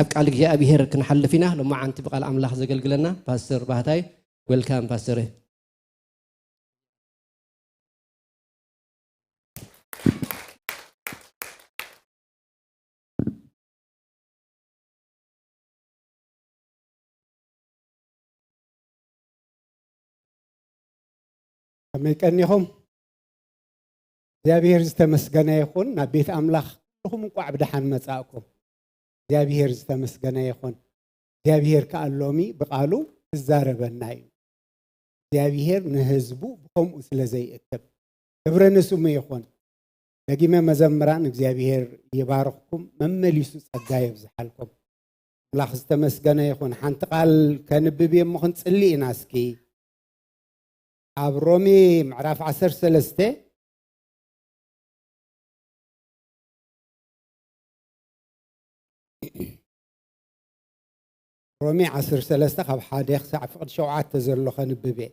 ኣብ ቃል እግዚኣብሔር ክንሓልፍ ኢና። ሎማዓንቲ ብቃል ኣምላኽ ዘገልግለና ፓስተር ባህታይ። ዌልካም ፓስተር። ከመይ ቀኒኹም? እግዚኣብሔር ዝተመስገነ ይኹን። ናብ ቤት ኣምላኽ ኩልኹም እንቋዕ ብደሓን መጻእኩም። እግዚኣብሔር ዝተመስገነ ይኹን። እግዚኣብሔር ከኣ ሎሚ ብቓሉ ክዛረበና እዩ። እግዚኣብሔር ንህዝቡ ብኸምኡ ስለ ዘይእክብ ክብሪ ንስሙ ይኹን። ደጊመ መዘምራን እግዚኣብሔር ይባርኽኩም፣ መመሊሱ ጸጋ የብዝሓልኩም። ኣምላኽ ዝተመስገነ ይኹን። ሓንቲ ቃል ከንብብ እየ እሞ ክንጽሊ ኢና እስኪ። ኣብ ሮሜ ምዕራፍ ዓሰርተ ሰለስተ፣ ሮሜ ዓሰርተ ሰለስተ ካብ ሓደ ክሳዕ ፍቕዲ ሸውዓተ ዘሎ ከንብብ እየ።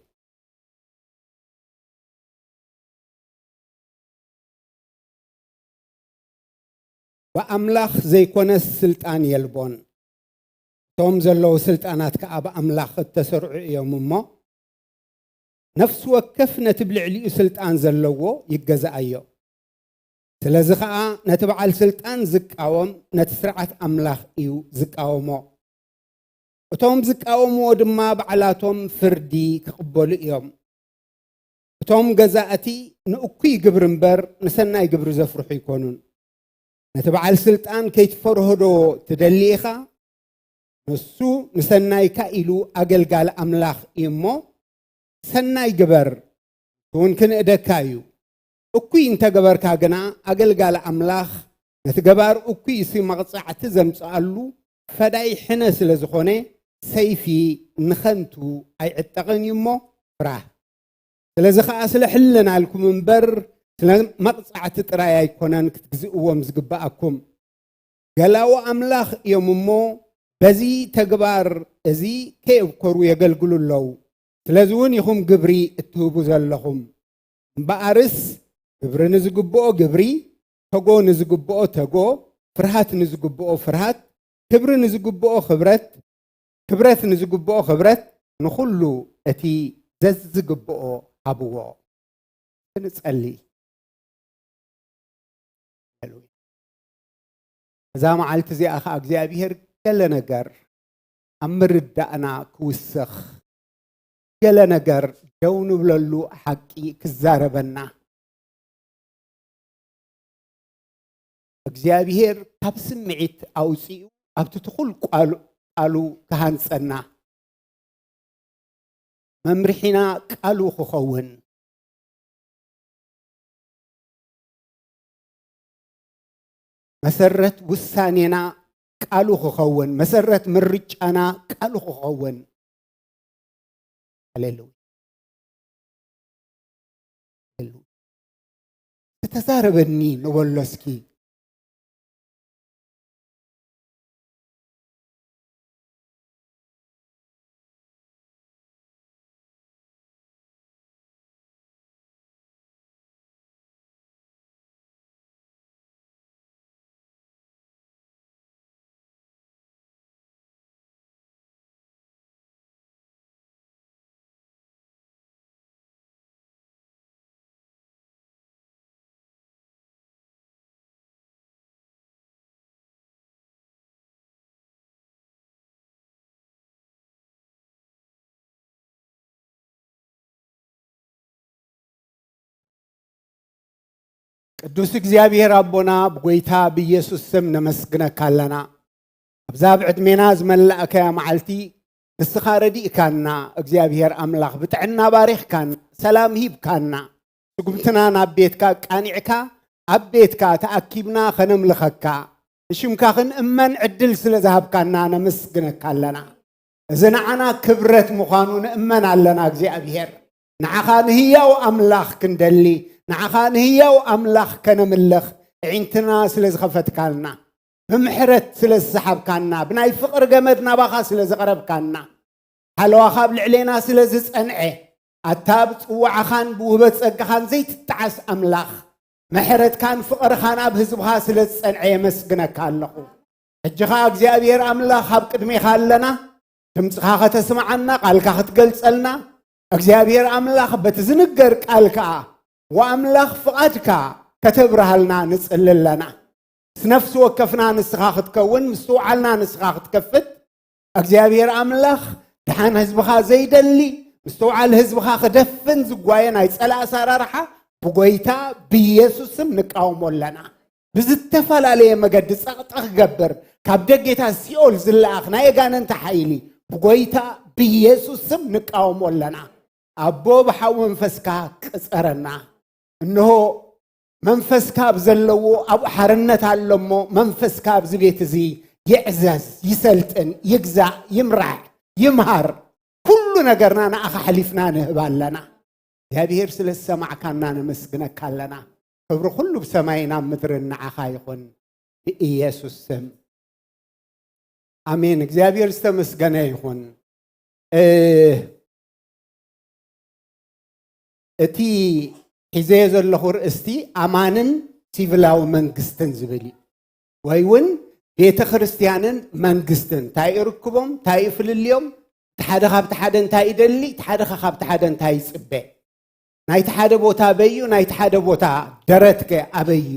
ብኣምላኽ ዘይኮነስ ስልጣን የልቦን። እቶም ዘለዉ ስልጣናት ከኣ ብኣምላኽ እተሰርዑ እዮም እሞ፣ ነፍሲ ወከፍ ነቲ ብልዕሊኡ ስልጣን ዘለዎ ይገዝኣዮ። ስለዚ ኸኣ ነቲ በዓል ስልጣን ዝቃወም ነቲ ስርዓት ኣምላኽ እዩ ዝቃወሞ። እቶም ዝቃወምዎ ድማ ባዕላቶም ፍርዲ ክቕበሉ እዮም። እቶም ገዛእቲ ንእኩይ ግብሪ እምበር ንሰናይ ግብሪ ዘፍርሑ ኣይኮኑን። ነቲ በዓል ስልጣን ከይትፈርሆ ዶ ትደሊ ኢኻ? ንሱ ንሰናይካ ኢሉ ኣገልጋሊ ኣምላኽ እዩ እሞ፣ ሰናይ ግበር፣ ንሱ እውን ክንእደካ እዩ። እኩይ እንተገበርካ ግና፣ ኣገልጋሊ ኣምላኽ ነቲ ገባር እኩይሲ መቕጻዕቲ ዘምጽኣሉ ፈዳይ ሕነ ስለ ዝኾነ፣ ሰይፊ ንኸንቱ ኣይዕጠቕን እዩ እሞ፣ ፍራህ። ስለዚ ኸኣ ስለ ሕልና ኢልኩም እምበር፣ ስለ መቕጻዕቲ ጥራይ ኣይኮነን ክትግዝእዎም ዝግብኣኩም። ገላዉ ኣምላኽ እዮም እሞ፣ በዚ ተግባር እዚ ከየብኮሩ የገልግሉ ኣለዉ። ስለዚ እውን ኢኹም ግብሪ እትህቡ ዘለኹም። እምበኣርስ ግብሪ ንዝግብኦ ግብሪ፣ ተጎ ንዝግብኦ ተጎ፣ ፍርሃት ንዝግብኦ ፍርሃት፣ ክብሪ ንዝግብኦ ክብረት፣ ክብረት ንዝግብኦ ክብረት፣ ንኹሉ እቲ ዘዝግብኦ ሃብዎ። ክንጸሊ። ሃሌሉያ። እዛ መዓልቲ እዚኣ ኸዓ እግዚኣብሔር ገለ ነገር ኣብ ምርዳእና ክውስኽ፣ ገለ ነገር ደው ንብለሉ ሓቂ ክዛረበና፣ እግዚኣብሔር ካብ ስምዒት ኣውፂኡ ኣብቲ ትኹል ቃሉ፣ ቃሉ ክሃንፀና፣ መምርሒና ቃሉ ክኸውን፣ መሰረት ውሳኔና ቃሉ ክኸውን፣ መሰረት ምርጫና ቃሉ ክኸውን። ሃሌሉያ። ሃሌሉያ። ተዛረበኒ ንበሎ እስኪ። ቅዱስ እግዚኣብሔር ኣቦና፣ ብጎይታ ብኢየሱስ ስም ነመስግነካ ኣለና። ኣብዛ ኣብ ዕድሜና ዝመላእካያ መዓልቲ ንስኻ ረዲእካና፣ እግዚኣብሔር ኣምላኽ ብጥዕና ባሪኽካና፣ ሰላም ሂብካና፣ ስጉምትና ናብ ቤትካ ቃኒዕካ፣ ኣብ ቤትካ ተኣኪብና ኸነምልኸካ፣ ንሽምካ ክንእመን ዕድል ስለ ዝሃብካና ነመስግነካ ኣለና። እዚ ንዓና ክብረት ምዃኑ ንእመን ኣለና እግዚኣብሔር። ንዓኻ ንህያው ኣምላኽ ክንደሊ፣ ንዓኻ ንህያው ኣምላኽ ከነምልኽ ኣዒንትና ስለ ዝኸፈትካልና፣ ብምሕረት ስለ ዝሰሓብካና፣ ብናይ ፍቕሪ ገመድ ናባኻ ስለ ዘቕረብካና፣ ሓለዋኻ ኣብ ልዕሌና ስለ ዝጸንዐ፣ ኣታ ብጽዋዕኻን ብውህበት ጸጋኻን ዘይትጠዓስ ኣምላኽ፣ ምሕረትካን ፍቕርኻን ኣብ ህዝብኻ ስለ ዝጸንዐ የመስግነካ ኣለኹ። ሕጂ ኸዓ እግዚኣብሔር ኣምላኽ ኣብ ቅድሜኻ ኣለና። ድምፅኻ ከተስምዓና፣ ቃልካ ክትገልጸልና፣ እግዚኣብሔር ኣምላኽ በቲ ዝንገር ቃል ከኣ ወኣምላኽ ፍቓድካ ከተብርሃልና ንጽሊ ኣለና። ምስ ነፍሲ ወከፍና ንስኻ ክትከውን፣ ምስትውዓልና ንስኻ ክትከፍት፣ እግዚኣብሔር ኣምላኽ ደሓን ህዝብኻ ዘይደሊ፣ ምስትውዓል ህዝብኻ ክደፍን ዝጓየ ናይ ጸላእ ኣሰራርሓ ብጎይታ ብኢየሱስ ስም ንቃወሞ ኣለና። ብዝተፈላለየ መገዲ ጸቕጢ ክገብር ካብ ደጌታት ሲኦል ዝለኣኽ ናይ ኣጋንንቲ ሓይሊ ብጎይታ ብኢየሱስ ስም ንቃወሞ ኣለና። ኣቦ ብሓዊ መንፈስካ ቅጸረና። እንሆ መንፈስካ ኣብ ዘለዎ ኣብኡ ሓርነት ኣሎ እሞ መንፈስካ ኣብዚ ቤት እዚ ይዕዘዝ፣ ይሰልጥን፣ ይግዛእ፣ ይምራሕ፣ ይምሃር። ኩሉ ነገርና ንኣኻ ኣሕሊፍና ንህብ ኣለና። እግዚኣብሔር ስለ ዝሰማዕካና ነመስግነካ ኣለና። ክብሪ ኩሉ ብሰማይን ኣብ ምድርን ንዓኻ ይኹን ብኢየሱስ ስም። ኣሜን። እግዚኣብሔር ዝተመስገነ ይኹን። እ፣ እቲ ሒዘዮ ዘለኹ ርእስቲ ኣማንን ሲቪላዊ መንግስትን ዝብል እዩ። ወይ እውን ቤተ ክርስቲያንን መንግስትን እንታይ እዩ ርክቦም? እንታይ እዩ ፍልልዮም? እቲ ሓደ ካብቲ ሓደ እንታይ ይደሊ? እቲ ሓደ ከ ካብቲ ሓደ እንታይ ይጽበ? ናይቲ ሓደ ቦታ ኣበይ እዩ? ናይቲ ሓደ ቦታ ደረትከ ኣበይ እዩ?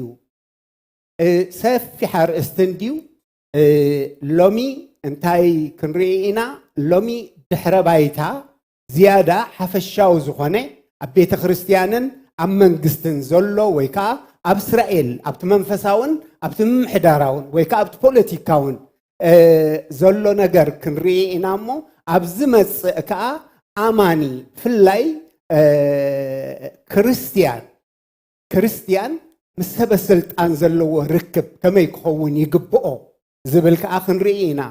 እ፣ ሰፊሕ ኣርእስቲ እንድዩ። እ፣ ሎሚ እንታይ ክንርኢ ኢና? ሎሚ ድሕረ ባይታ ዝያዳ ሓፈሻዊ ዝኾነ ኣብ ቤተ ክርስቲያንን ኣብ መንግስትን ዘሎ ወይ ከዓ ኣብ እስራኤል ኣብቲ መንፈሳውን ኣብቲ ምምሕዳራውን ወይ ከዓ ኣብቲ ፖለቲካውን እ፣ ዘሎ ነገር ክንርኢ ኢና እሞ ኣብ ዝመጽእ ከዓ ኣማኒ ብፍላይ እ፣ ክርስቲያን ክርስቲያን ምስ ሰበ ስልጣን ዘለዎ ርክብ ከመይ ክኸውን ይግብኦ ዝብል ከዓ ክንርኢ ኢና።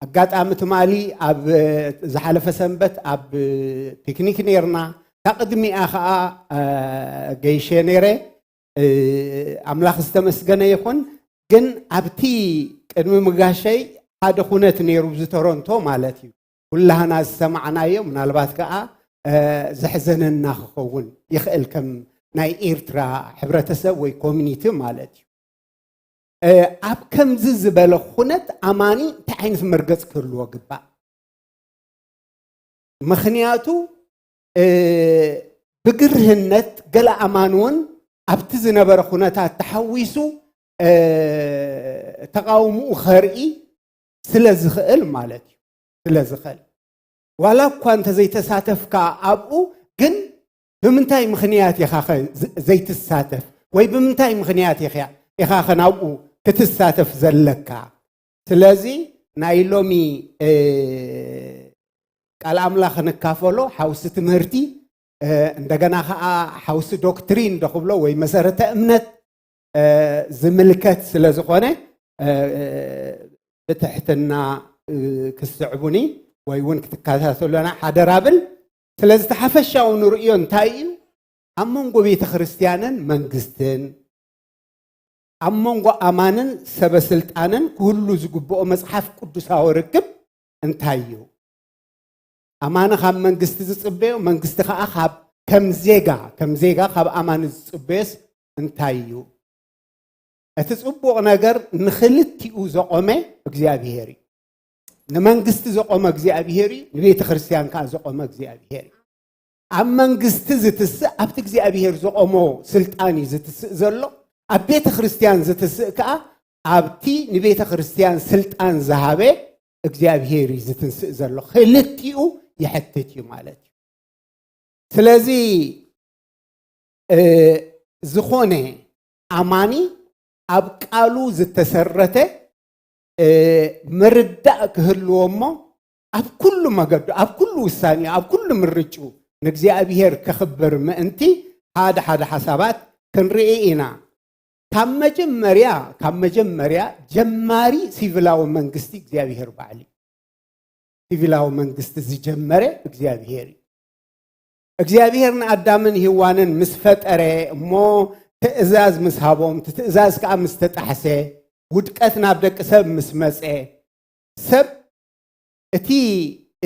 ኣጋጣሚ ትማሊ ኣብ ዝሓለፈ ሰንበት ኣብ ፒክኒክ ነርና። ካብ ቅድሚኣ ከዓ ገይሸ ነረ። ኣምላኽ ዝተመስገነ ይኹን። ግን ኣብቲ ቅድሚ ምጋሸይ ሓደ ኩነት ነይሩ፣ ኣብዚ ቶሮንቶ ማለት እዩ። ኩላህና ዝሰማዕናዮ፣ ምናልባት ከዓ ዘሕዘነና ክኸውን ይኽእል፣ ከም ናይ ኤርትራ ሕብረተሰብ ወይ ኮሚኒቲ ማለት እዩ። ኣብ ከምዚ ዝበለ ኩነት ኣማኒ እንታይ ዓይነት መርገፅ ክህልዎ ግባእ? ምኽንያቱ ብግርህነት ገለ ኣማኒ እውን ኣብቲ ዝነበረ ኩነታት ተሓዊሱ ተቃውምኡ ከርኢ ስለ ዝኽእል ማለት እዩ። ስለ ዝኽእል ዋላ እኳ እንተዘይተሳተፍካ ኣብኡ፣ ግን ብምንታይ ምኽንያት ኢኻ ኸ ዘይትሳተፍ? ወይ ብምንታይ ምኽንያት ኢኻ ኸ ናብኡ ክትሳተፍ ዘለካ? ስለዚ ናይ ሎሚ ቃል ኣምላኽ ንካፈሎ ሓውሲ ትምህርቲ፣ እንደገና ኸዓ ሓውሲ ዶክትሪን ዶ ክብሎ ወይ መሰረተ እምነት ዝምልከት ስለ ዝኾነ ብትሕትና ክስዕቡኒ ወይ እውን ክትከታተሉና ሓደራ ብል። ስለዚ እቲ ሓፈሻዊ ንርእዮ እንታይ እዩ? ኣብ መንጎ ቤተ ክርስቲያንን መንግስትን፣ ኣብ መንጎ ኣማንን ሰበ ስልጣንን ክህሉ ዝግብኦ መጽሓፍ ቅዱሳዊ ርክብ እንታይ እዩ? ኣማኒ ካብ መንግስቲ ዝጽበዮ፣ መንግስቲ ከዓ ካብ ከም ዜጋ ከም ዜጋ ካብ ኣማኒ ዝጽበዮስ እንታይ እዩ? እቲ ጽቡቕ ነገር ንኽልቲኡ ዘቖመ እግዚኣብሄር እዩ። ንመንግስቲ ዘቖመ እግዚኣብሄር እዩ፣ ንቤተ ክርስቲያን ከዓ ዘቖመ እግዚኣብሄር እዩ። ኣብ መንግስቲ ዝትስእ ኣብቲ እግዚኣብሄር ዘቖሞ ስልጣን እዩ ዝትስእ ዘሎ። ኣብ ቤተ ክርስቲያን ዝትስእ ከዓ ኣብቲ ንቤተ ክርስቲያን ስልጣን ዝሃበ እግዚኣብሄር እዩ ዝትንስእ ዘሎ። ክልቲኡ ይሕትት እዩ ማለት እዩ። ስለዚ ዝኾነ ኣማኒ ኣብ ቃሉ ዝተሰረተ ምርዳእ ክህልዎ እሞ ኣብ ኩሉ መገዱ፣ ኣብ ኩሉ ውሳኔ፣ ኣብ ኩሉ ምርጭኡ ንእግዚኣብሔር ከኽብር ምእንቲ ሓደ ሓደ ሓሳባት ክንርኢ ኢና። ካብ መጀመርያ ካብ መጀመርያ ጀማሪ ሲቪላዊ መንግስቲ እግዚኣብሔር ባዕሉ እዩ። ሲቪላዊ መንግስቲ ዝጀመረ እግዚኣብሔር እዩ። እግዚኣብሔር ንኣዳምን ሄዋንን ምስ ፈጠረ እሞ ትእዛዝ ምስ ሃቦም፣ እቲ ትእዛዝ ከዓ ምስ ተጣሕሰ፣ ውድቀት ናብ ደቂ ሰብ ምስ መፀ፣ ሰብ እቲ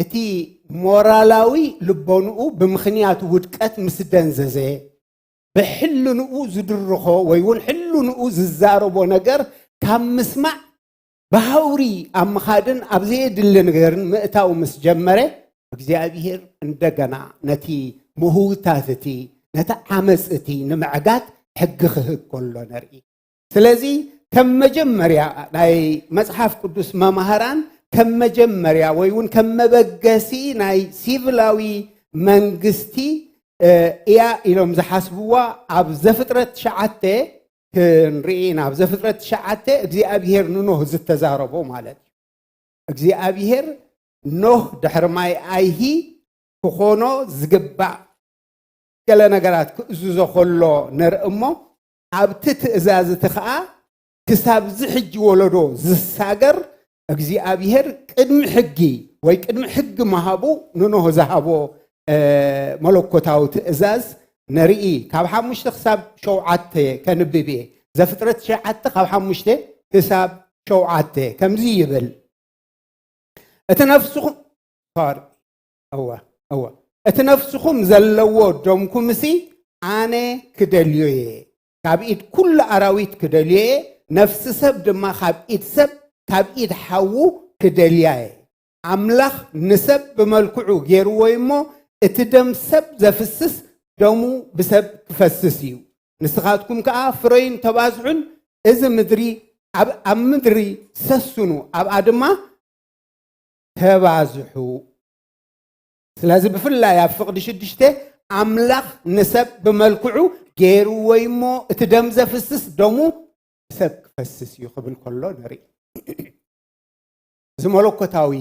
እቲ ሞራላዊ ልቦንኡ ብምኽንያት ውድቀት ምስ ደንዘዘ፣ ብሕልንኡ ዝድርኾ ወይ እውን ሕልንኡ ዝዛረቦ ነገር ካብ ምስማዕ ብሃውሪ ኣብ ምኻድን ኣብ ዘየድሊ ነገርን ምእታው ምስ ጀመረ እግዚኣብሔር እንደገና ነቲ ምህውታት እቲ ነቲ ዓመፅ እቲ ንምዕጋት ሕጊ ክህብ ከሎ ንርኢ። ስለዚ ከም መጀመርያ ናይ መፅሓፍ ቅዱስ መማህራን ከም መጀመርያ ወይ እውን ከም መበገሲ ናይ ሲቪላዊ መንግስቲ እያ ኢሎም ዝሓስብዋ ኣብ ዘፍጥረት ትሽዓተ ክንርኢ ኢና። ኣብ ዘፍጥረት ትሽዓተ እግዚኣብሔር ንኖህ ዝተዛረቦ ማለት እዩ። እግዚኣብሔር ኖህ ድሕሪ ማይ ኣይሂ ክኾኖ ዝግባእ ገለ ነገራት ክእዝዞ ከሎ ንርኢ እሞ ኣብቲ ትእዛዝ እቲ ኸዓ ክሳብ እዚ ሕጂ ወለዶ ዝሳገር እግዚኣብሔር ቅድሚ ሕጊ ወይ ቅድሚ ሕጊ ምሃቡ ንኖህ ዝሃቦ መለኮታዊ ትእዛዝ ንርኢ። ካብ ሓሙሽተ ክሳብ ሸውዓተ ከንብብ እየ። ዘፍጥረት ትሽዓተ ካብ ሓሙሽተ ክሳብ ሸውዓተ ከምዚ ይብል። እቲ ነፍስኹም ሶሪ እወ እወ እቲ ነፍስኹም ዘለዎ ደምኩምሲ ኣነ ክደልዮ እየ። ካብ ኢድ ኩሉ ኣራዊት ክደልዮ እየ። ነፍሲ ሰብ ድማ ካብ ኢድ ሰብ ካብ ኢድ ሓዉ ክደልያ እየ። ኣምላኽ ንሰብ ብመልክዑ ገይርዎ እዩ እሞ እቲ ደም ሰብ ዘፍስስ ደሙ ብሰብ ክፈስስ እዩ። ንስኻትኩም ከኣ ፍረዩን ተባዝሑን እዚ ምድሪ ኣብ ኣብ ምድሪ ሰስኑ ኣብኣ ድማ ተባዝሑ። ስለዚ ብፍላይ ኣብ ፍቕዲ ሽዱሽተ ኣምላኽ ንሰብ ብመልክዑ ገይርዎ እሞ እቲ ደም ዘፍስስ ደሙ ሰብ ክፈስስ እዩ ክብል ከሎ ንርኢ። እዚ መለኮታዊ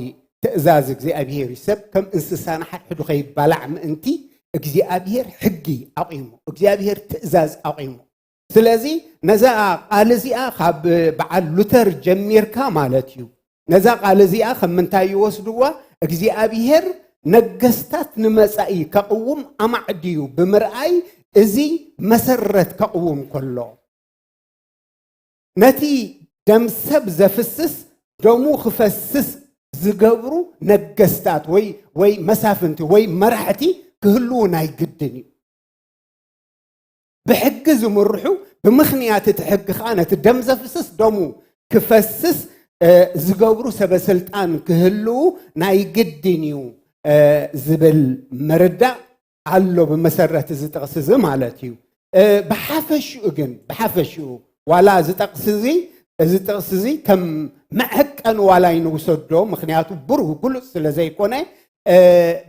ትእዛዝ እግዚኣብሔር እዩ። ሰብ ከም እንስሳ ንሓድሕዱ ከይባላዕ ምእንቲ እግዚኣብሔር ሕጊ ኣቑሙ፣ እግዚኣብሔር ትእዛዝ ኣቑሙ። ስለዚ ነዛ ቃል እዚኣ ካብ በዓል ሉተር ጀሚርካ ማለት እዩ። ነዛ ቃል እዚኣ ከም ምንታይ ይወስድዋ? እግዚኣብሔር ነገስታት ንመጻኢ ከቕውም ኣማዕድዩ ብምርኣይ እዚ መሰረት ከቕውም ከሎ ነቲ ደም ሰብ ዘፍስስ ደሙ ክፈስስ ዝገብሩ ነገስታት ወይ ወይ መሳፍንቲ ወይ መራሕቲ ክህልዉ ናይ ግድን እዩ። ብሕጊ ዝምርሑ ብምኽንያት እቲ ሕጊ ከዓ ነቲ ደም ዘፍስስ ደሙ ክፈስስ ዝገብሩ ሰበ ስልጣን ክህልዉ ናይ ግድን እዩ ዝብል ምርዳእ ኣሎ። ብመሰረት እዚ ጥቕሲ እዚ ማለት እዩ። ብሓፈሽኡ ግን ብሓፈሽኡ ዋላ እዚ ጥቕሲ እዚ እዚ ጥቕሲ እዚ ከም መዐቀኒ ዋላ ይንውሰዶ፣ ምክንያቱ ብሩህ ግሉፅ ስለ ዘይኮነ፣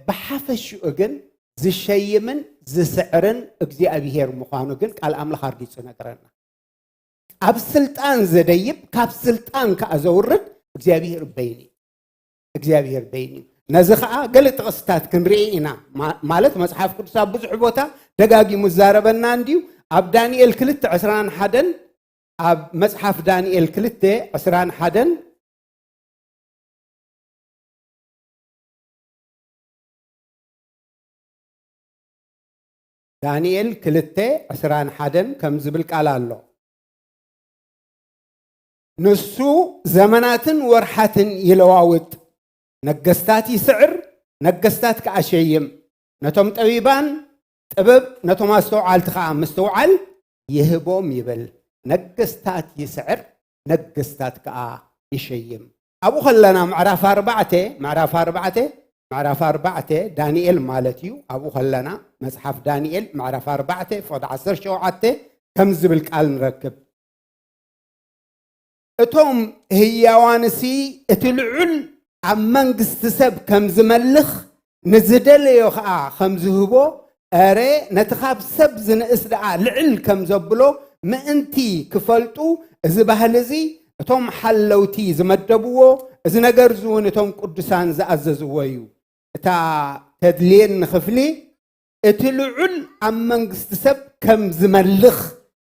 ብሓፈሽኡ ግን ዝሸይምን ዝስዕርን እግዚኣብሄር ምዃኑ ግን ቃል ኣምላኽ ኣርጊፁ ነገረና። ኣብ ስልጣን ዘደይብ ካብ ስልጣን ከዓ ዘውርድ እግዚኣብሄር በይኑ እዩ። እግዚኣብሄር በይኑ እዩ። ነዚ ከዓ ገለ ጥቕስታት ክንርኢ ኢና። ማለት መፅሓፍ ቅዱስ ኣብ ብዙሕ ቦታ ደጋጊሙ ዝዛረበና እንድዩ። ኣብ ዳንኤል ክልተ ዕስራን ሓደን ኣብ መፅሓፍ ዳንኤል ክልተ ዕስራን ሓደን ዳንኤል ክልተ ዕስራን ሓደን ከም ዝብል ቃል ኣሎ። ንሱ ዘመናትን ወርሓትን ይለዋውጥ፣ ነገስታት ይስዕር፣ ነገስታት ከኣ ሸይም፣ ነቶም ጠቢባን ጥበብ፣ ነቶም ኣስተውዓልቲ ከኣ ምስትውዓል ይህቦም ይብል። ነገስታት ይስዕር፣ ነገስታት ከኣ ይሸይም። ኣብኡ ከለና ምዕራፍ ኣርባዕተ ምዕራፍ ኣርባዕተ ምዕራፍ ኣርባዕተ ዳንኤል ማለት እዩ። ኣብኡ ከለና መፅሓፍ ዳንኤል ምዕራፍ ኣርባዕተ ፍቕዲ ዓሰርተ ሸውዓተ ከም ዝብል ቃል ንረክብ። እቶም ህያዋንሲ እቲ ልዑል ኣብ መንግስቲ ሰብ ከም ዝመልኽ ንዝደለዮ ኸዓ ከም ዝህቦ፣ እረ ነቲ ካብ ሰብ ዝንእስ ደኣ ልዕል ከም ዘብሎ ምእንቲ ክፈልጡ፣ እዚ ባህሊ እዚ እቶም ሓለውቲ ዝመደብዎ፣ እዚ ነገር እዚ እውን እቶም ቅዱሳን ዝኣዘዝዎ እዩ። እታ ተድልየኒ ክፍሊ እቲ ልዑል ኣብ መንግስቲ ሰብ ከም ዝመልኽ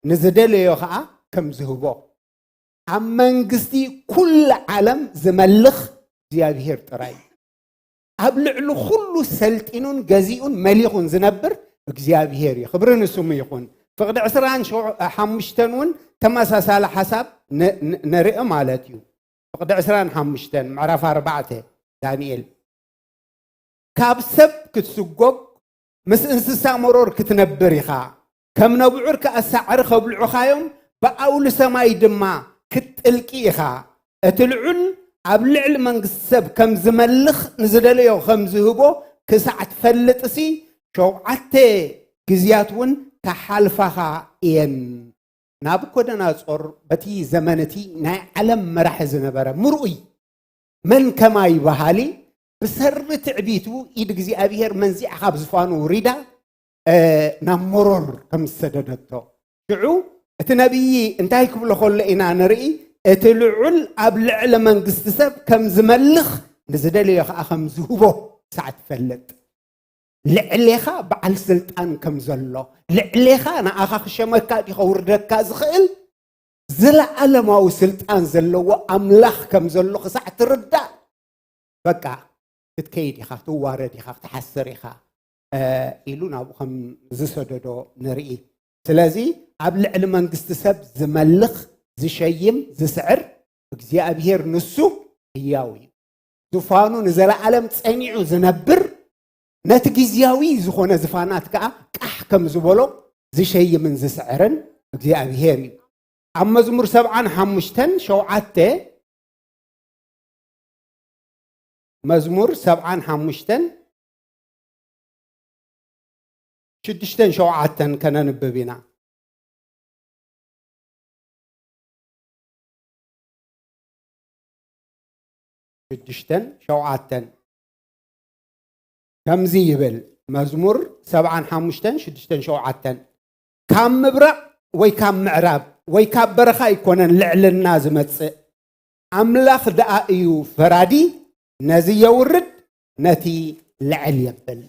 ንዝደለዮ ኸዓ ከም ዝህቦ፣ ኣብ መንግስቲ ኩሉ ዓለም ዝመልኽ እግዚኣብሄር ጥራይ እዩ። ኣብ ልዕሊ ኩሉ ሰልጢኑን ገዚኡን መሊኹን ዝነብር እግዚኣብሄር እዩ። ክብሪ ንስሙ ይኹን። ፍቕዲ ዕስራን ሓሙሽተን እውን ተመሳሳሊ ሓሳብ ንርኢ ማለት እዩ። ፍቕዲ ዕስራን ሓሙሽተን ምዕራፍ ኣርባዕተ ዳንኤል ካብ ሰብ ክትስጎግ ምስ እንስሳ መሮር ክትነብር ኢኻ። ከም ነብዑር ከኣ ሳዕሪ ከብልዑኻዮም ብኣውሊ ሰማይ ድማ ክትጥልቂ ኢኻ። እቲ ልዑል ኣብ ልዕሊ መንግስቲ ሰብ ከም ዝመልኽ ንዝደለዮ ከም ዝህቦ ክሳዕ ትፈልጥሲ ሸውዓተ ግዝያት እውን ክሓልፋኻ እየን። ናቡኮደናጾር በቲ ዘመን እቲ ናይ ዓለም መራሒ ዝነበረ ምርኡይ መን ከማይ በሃሊ ብሰሪ ትዕቢቱ ኢድ እግዚኣብሔር መንዚዓ ካብ ዝፋኑ ውሪዳ ናብ መሮር ከም ዝሰደደቶ ሽዑ እቲ ነቢይ እንታይ ክብሎ ከሎ ኢና ንርኢ። እቲ ልዑል ኣብ ልዕሊ መንግስቲ ሰብ ከም ዝመልኽ ንዝደለዮ ከዓ ከም ዝህቦ ሳዕ ትፈልጥ። ልዕሌኻ በዓል ስልጣን ከም ዘሎ፣ ልዕሌኻ ንኣኻ ክሸመካ ድዩ ከውርደካ ዝኽእል ዘለዓለማዊ ስልጣን ዘለዎ ኣምላኽ ከም ዘሎ ክሳዕ ትርዳእ በቃ ክትከይድ ኢኻ፣ ክትዋረድ ኢኻ፣ ክትሓስር ኢኻ ኢሉ ናብኡ ከም ዝሰደዶ ንርኢ። ስለዚ ኣብ ልዕሊ መንግስቲ ሰብ ዝመልኽ ዝሸይም ዝስዕር እግዚኣብሔር ንሱ ህያው እዩ። ዙፋኑ ንዘለዓለም ጸኒዑ ዝነብር ነቲ ግዝያዊ ዝኾነ ዝፋናት ከዓ ቃሕ ከም ዝበሎ ዝሸይምን ዝስዕርን እግዚኣብሔር እዩ። ኣብ መዝሙር ሰብዓን ሓሙሽተን ሸውዓተ መዝሙር ሰብዓን ሓሙሽተን ሽዱሽተን ሸውዓተን ከነንብብ ኢና። ሽዱሽተን ሸውዓተን ከምዚ ይብል። መዝሙር ሰብዓን ሓሙሽተን ሽዱሽተን ሸውዓተን ካብ ምብራቕ ወይ ካብ ምዕራብ ወይ ካብ በረኻ ኣይኮነን ልዕልና ዝመጽእ ኣምላኽ ደኣ እዩ ፈራዲ። ነዚ የውርድ ነቲ ልዕል የብል።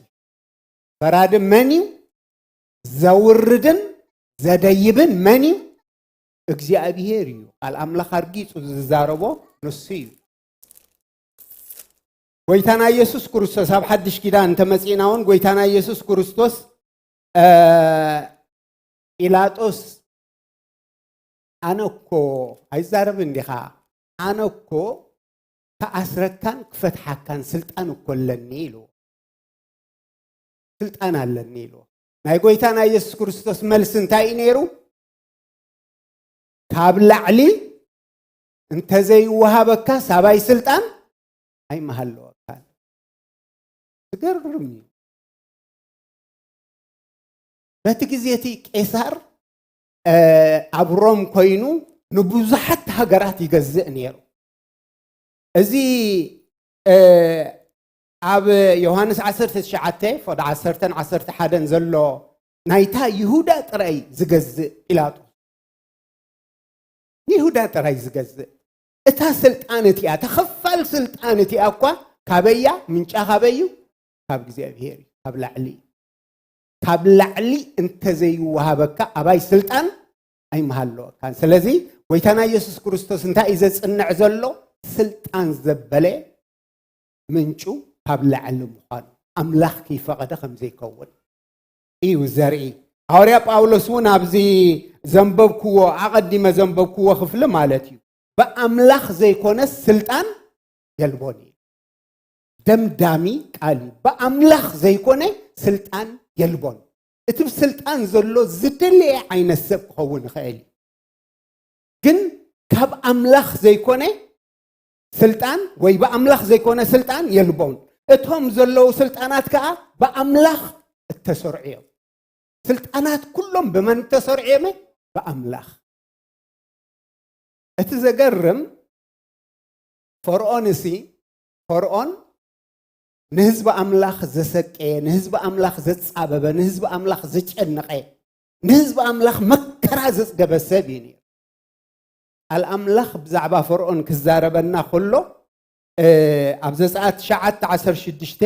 ፈራዲ መን እዩ? ዘውርድን ዘደይብን መን እዩ? እግዚኣብሔር እዩ። ቃል ኣምላኽ ኣርጊጹ ዝዛረቦ ንሱ እዩ። ጎይታና ኢየሱስ ክርስቶስ ኣብ ሓድሽ ኪዳን እንተመጺእና እውን ጎይታና ኢየሱስ ክርስቶስ ጲላጦስ ኣነ እኮ ኣይዛረብን ዲኻ ኣነ እኮ ክኣስረካን ክፈትሓካን ስልጣን እኮ ኣለኒ ኢሉ ስልጣን ኣለኒ ኢሉ ናይ ጎይታ ናይ የሱስ ክርስቶስ መልሲ እንታይ እዩ ነይሩ ካብ ላዕሊ እንተዘይወሃበካ ሳባይ ስልጣን ኣይመሃለወካን ዝገርም እዩ በቲ ግዜ እቲ ቄሳር ኣብ ሮም ኮይኑ ንብዙሓት ሃገራት ይገዝእ ነይሩ። እዚ ኣብ ዮሃንስ ዓሰርተ ትሽዓተ ፍቕዲ ዓሰርተን ዓሰርተ ሓደን ዘሎ ናይታ ይሁዳ ጥራይ ዝገዝእ ጲላጦስ ንይሁዳ ጥራይ ዝገዝእ እታ ስልጣን እቲኣ ተኸፋል ስልጣን እቲኣ እኳ ካበያ ምንጫ ካበዩ ካብ እግዚኣብሔር እዩ ካብ ላዕሊ እዩ ካብ ላዕሊ እንተዘይወሃበካ ኣባይ ስልጣን ኣይመሃለወካን ስለዚ ጎይታና ኢየሱስ ክርስቶስ እንታይ እዩ ዘፅንዕ ዘሎ ስልጣን ዘበለ ምንጩ ካብ ላዕሊ ምዃኑ ኣምላኽ ከይፈቐደ ከም ዘይከውን እዩ ዘርኢ። ሃዋርያ ጳውሎስ እውን ኣብዚ ዘንበብክዎ ኣቐዲመ ዘንበብክዎ ክፍሊ ማለት እዩ ብኣምላኽ ዘይኮነ ስልጣን የልቦን እዩ። ደምዳሚ ቃል እዩ። ብኣምላኽ ዘይኮነ ስልጣን የልቦን። እቲ ብስልጣን ዘሎ ዝደለየ ዓይነት ሰብ ክኸውን ይኽእል እዩ። ግን ካብ ኣምላኽ ዘይኮነ ስልጣን ወይ ብኣምላኽ ዘይኮነ ስልጣን የልቦን። እቶም ዘለዉ ስልጣናት ከዓ ብኣምላኽ እተሰርዑ እዮም። ስልጣናት ኩሎም ብመን እተሰርዑ እዮም? ብኣምላኽ። እቲ ዘገርም ፈርዖን እሲ ፈርዖን ንህዝቢ ኣምላኽ ዘሰቀየ ንህዝቢ ኣምላኽ ዘጻበበ ንህዝቢ ኣምላኽ ዘጨነቐ ንህዝቢ ኣምላኽ መከራ ዘጽገበ ሰብ እዩ ነይሩ። ቃል ኣምላኽ ብዛዕባ ፈርዖን ክዛረበና ከሎ ኣብ ዘጸኣት ትሽዓተ ዓሰርተ ሽዱሽተ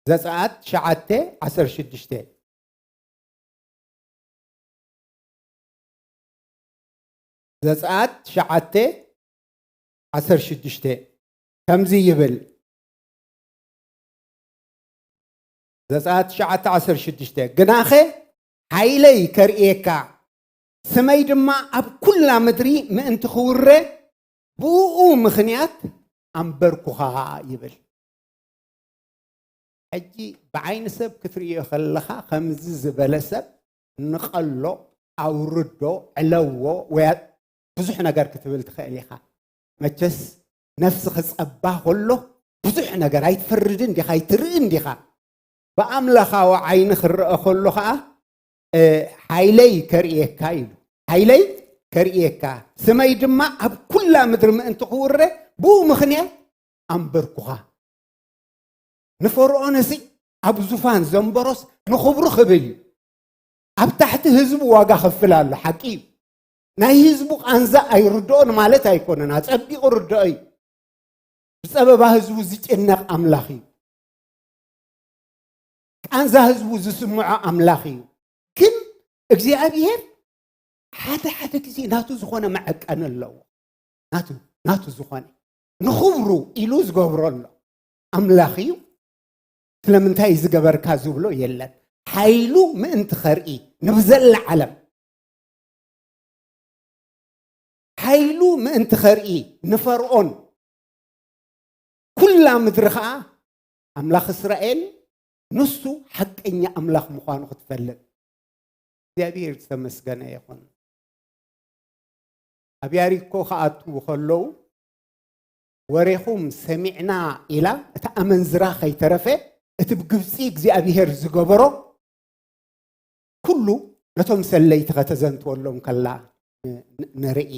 ዘጸኣት ትሽዓተ ዓሰርተ ሽዱሽተ ዘጸኣት ትሽዓተ ዓሰርተ ሽዱሽተ ከምዚ ይብል። ዘጸኣት ትሽዓተ ዓሰርተ ሽዱሽተ ግናኸ ሓይለይ ከርእየካ ስመይ ድማ ኣብ ኩላ ምድሪ ምእንቲ ክውረ ብኡ ምኽንያት ኣንበርኩኻ ይብል። ሕጂ ብዓይኒ ሰብ ክትርእዮ ከለኻ ከምዚ ዝበለ ሰብ ንቐሎ ኣውርዶ ዕለዎ ወይ ብዙሕ ነገር ክትብል ትኽእል ኢኻ። መቸስ ነፍሲ ክጸባ ከሎ ብዙሕ ነገር ኣይትፈርድን ዲኻ ኣይትርእን ዲኻ። ብኣምላኻዊ ዓይኒ ክረአ ከሎ ኸዓ ሓይለይ ከርእየካ ኢሉ። ሓይለይ ከርእየካ፣ ስመይ ድማ ኣብ ኩላ ምድሪ ምእንቲ ክውረ ብኡ ምኽንያት ኣንበርኩኻ። ንፈርዖን እዚ ኣብ ዙፋን ዘንበሮስ ንኽብሩ ክብል እዩ። ኣብ ታሕቲ ህዝቡ ዋጋ ከፍል ኣሎ፣ ሓቂ እዩ። ናይ ህዝቡ ቃንዛ ኣይርድኦን ማለት ኣይኮነን፣ ኣጸቢቑ ርድኦ እዩ። ብጸበባ ህዝቡ ዝጭነቕ ኣምላኽ እዩ። ቃንዛ ህዝቡ ዝስምዖ ኣምላኽ እዩ። ግን እግዚኣብሔር ሓደ ሓደ ግዜ ናቱ ዝኾነ መዐቀኒ ኣለዎ። ናቱ ናቱ ዝኾነ ንኽብሩ ኢሉ ዝገብሮ ኣሎ ኣምላኽ እዩ። ስለምንታይ ዝገበርካ ዝብሎ የለን። ሓይሉ ምእንቲ ኸርኢ ንብዘላ ዓለም ሓይሉ ምእንቲ ኸርኢ ንፈርዖን ኩላ ምድሪ ኸዓ ኣምላኽ እስራኤል ንሱ ሓቀኛ ኣምላኽ ምዃኑ ክትፈልጥ እግዚኣብሔር ዝተመስገነ ይኹን። ኣብ ያሪኮ ክኣትዉ ከለዉ ወሬኹም ሰሚዕና ኢላ እታ ኣመንዝራ ከይተረፈ እቲ ብግብፂ እግዚኣብሔር ዝገበሮ ኩሉ ነቶም ሰለይቲ ከተዘንትወሎም ከላ ንርኢ።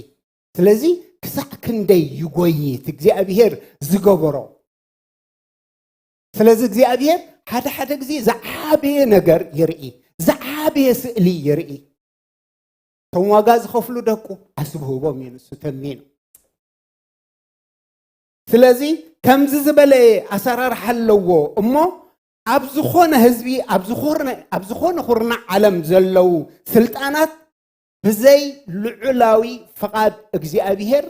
ስለዚ ክሳዕ ክንደይ ይጎይት እግዚኣብሔር ዝገበሮ። ስለዚ እግዚኣብሔር ሓደ ሓደ ግዜ ዝዓበየ ነገር ይርኢ፣ ዝዓበየ ስእሊ ይርኢ። እቶም ዋጋ ዝኸፍሉ ደቁ ኣስብህቦም እዩ ንሱ ተሚኑ። ስለዚ ከምዚ ዝበለ ኣሰራርሓ ኣለዎ እሞ ኣብ ዝኾነ ህዝቢ ኣብ ዝኾነ ኩርናዕ ዓለም ዘለዉ ስልጣናት ብዘይ ልዑላዊ ፍቓድ እግዚኣብሔር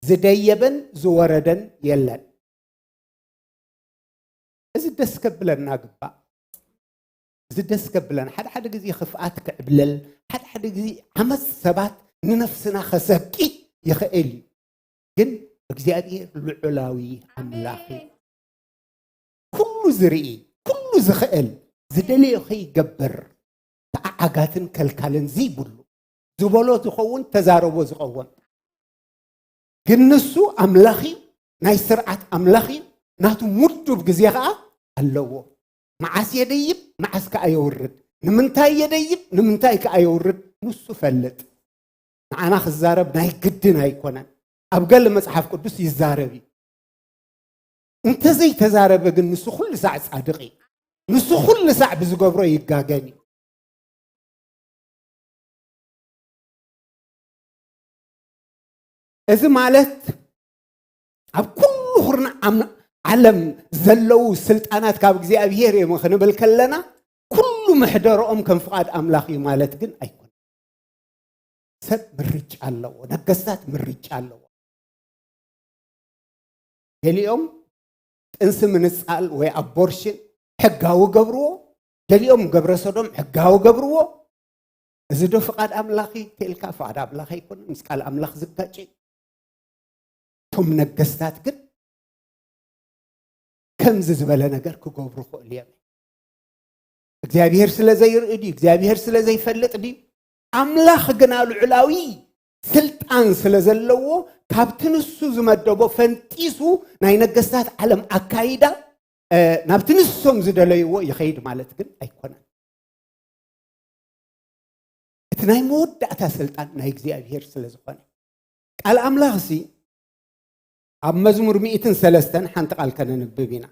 ዝደየበን ዝወረደን የለን። እዚ ደስ ከብለና ግባእ። እዚ ደስ ከብለና ሓደ ሓደ ግዜ ክፍኣት ክዕብለል ሓደ ሓደ ግዜ ዓመፅ ሰባት ንነፍስና ከሰቂ ይኽእል እዩ። ግን እግዚኣብሔር ልዑላዊ ኣምላኽ እዩ። ኩሉ ዝርኢ ኩሉ ዝኽእል ዝደለዮ ከይገብር ተዓዓጋትን ከልካልን ዘይብሉ ዝበሎ ዝኸውን ተዛረቦ ዝኸውን ግን ንሱ ኣምላኽ እዩ። ናይ ስርዓት ኣምላኽ እዩ። ናቱ ሙዱብ ግዜ ከዓ ኣለዎ። መዓስ የደይብ መዓስ ከዓ የውርድ ንምንታይ የደይብ ንምንታይ ከዓ የውርድ ንሱ ፈልጥ። ንዓና ክዛረብ ናይ ግድን ኣይኮነን። ኣብ ገለ መጽሓፍ ቅዱስ ይዛረብ እዩ። እንተዘይተዛረበ ግን ንሱ ኩሉ ሳዕ ጻድቕ እዩ። ንሱ ኩሉ ሳዕ ብዝገብሮ ይጋገን እዩ። እዚ ማለት ኣብ ኩሉ ኩርና ዓለም ዘለዉ ስልጣናት ካብ እግዚኣብሔር እዮም ክንብል ከለና ኩሉ ምሕደርኦም ከም ፍቓድ ኣምላኽ እዩ ማለት ግን ኣይኮነን። ሰብ ምርጫ ኣለዎ። ነገስታት ምርጫ ኣለዎ። ገሊኦም ጥንሲ ምንጻል ወይ ኣቦርሽን ሕጋዊ ገብርዎ፣ ገሊኦም ግብረ ሰዶም ሕጋዊ ገብርዎ። እዚ ዶ ፍቓድ ኣምላኽ እዩ ተልካ ፍቓድ ኣምላኽ ኣይኮነን፣ ምስ ቃል ኣምላኽ ዝጋጭ እዩ። እቶም ነገስታት ግን ከምዚ ዝበለ ነገር ክገብሩ ክእሉ እዮም። እግዚኣብሔር ስለ ዘይርኢ ድዩ እግዚኣብሔር ስለ ዘይፈልጥ ድዩ? ኣምላኽ ግና ልዑላዊ ስልጣን ስለ ዘለዎ ካብቲ ንሱ ዝመደቦ ፈንጢሱ ናይ ነገስታት ዓለም ኣካይዳ ናብቲ ንሶም ዝደለይዎ ይኸይድ ማለት ግን ኣይኮነን። እቲ ናይ መወዳእታ ስልጣን ናይ እግዚኣብሔር ስለ ዝኾነ ቃል ኣምላኽ ሲ ኣብ መዝሙር ሚእትን ሰለስተን ሓንቲ ቃል ከነንብብ ኢና።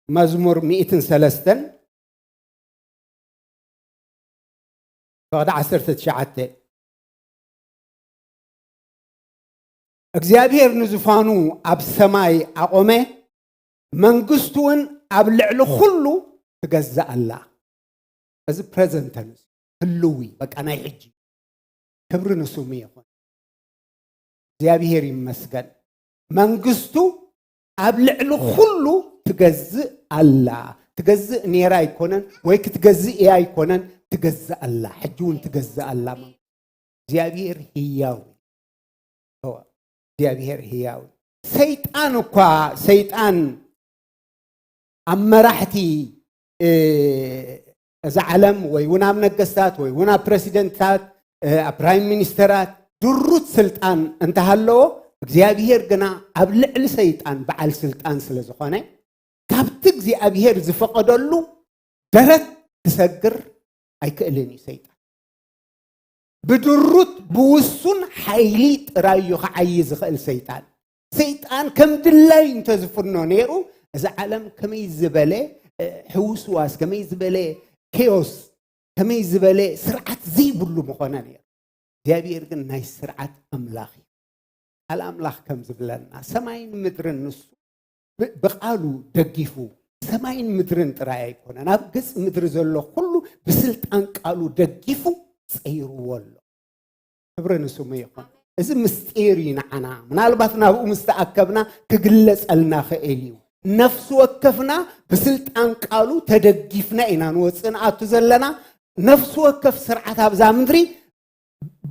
መዝሙር ሚእትን ሰለስተን ፍቕዲ ዓሰርተ ትሽዓተ እግዚኣብሔር ንዝፋኑ ኣብ ሰማይ ኣቖመ፣ መንግስቱ እውን ኣብ ልዕሊ ኩሉ ትገዝእ ኣላ። እዚ ፕረዘንት ተንስ ህልዊ በቃ ናይ ሕጂ ክብሪ ንስሙ ይኹን። እግዚኣብሔር ይመስገን። መንግስቱ ኣብ ልዕሊ ኩሉ ትገዝእ ኣላ። ትገዝእ ነይራ ኣይኮነን ወይ ክትገዝእ እያ ኣይኮነን፣ ትገዝእ ኣላ። ሕጂ እውን ትገዝእ ኣላ። እግዚኣብሔር ህያው እግዚኣብሔር ህያው። ሰይጣን እኳ ሰይጣን ኣብ መራሕቲ እዛ ዓለም ወይ እውን ኣብ ነገስታት ወይ እውን ኣብ ፕረሲደንትታት ኣብ ፕራይም ሚኒስተራት ድሩት ስልጣን እንተሃለዎ፣ እግዚኣብሔር ግና ኣብ ልዕሊ ሰይጣን በዓል ስልጣን ስለ ዝኾነ፣ ካብቲ እግዚኣብሔር ዝፈቐደሉ ደረት ክሰግር ኣይክእልን እዩ ሰይጣን። ብድሩት ብውሱን ሓይሊ ጥራይ እዩ ክዓዪ ዝኽእል ሰይጣን። ሰይጣን ከም ድላይ እንተዝፍኖ ነይሩ፣ እዛ ዓለም ከመይ ዝበለ ሕውስዋስ፣ ከመይ ዝበለ ኬዮስ፣ ከመይ ዝበለ ስርዓት ዘይብሉ ምኾነ ነይሩ። እግዚኣብሔር ግን ናይ ስርዓት ኣምላኽ እዩ። ቃል ኣምላኽ ከም ዝብለና፣ ሰማይን ምድርን ንሱ ብቃሉ ደጊፉ፣ ሰማይን ምድርን ጥራይ ኣይኮነን፣ ኣብ ገጽ ምድሪ ዘሎ ኩሉ ብስልጣን ቃሉ ደጊፉ ጸይርዎ ኣሎ። ክብሪ ንስሙ ይኹን። እዚ ምስጢር እዩ ንዓና። ምናልባት ናብኡ ምስ ተኣከብና ክግለጸልና ክእል እዩ። ነፍሲ ወከፍና ብስልጣን ቃሉ ተደጊፍና ኢና ንወጽእ ንኣቱ ዘለና። ነፍሲ ወከፍ ስርዓት ኣብዛ ምድሪ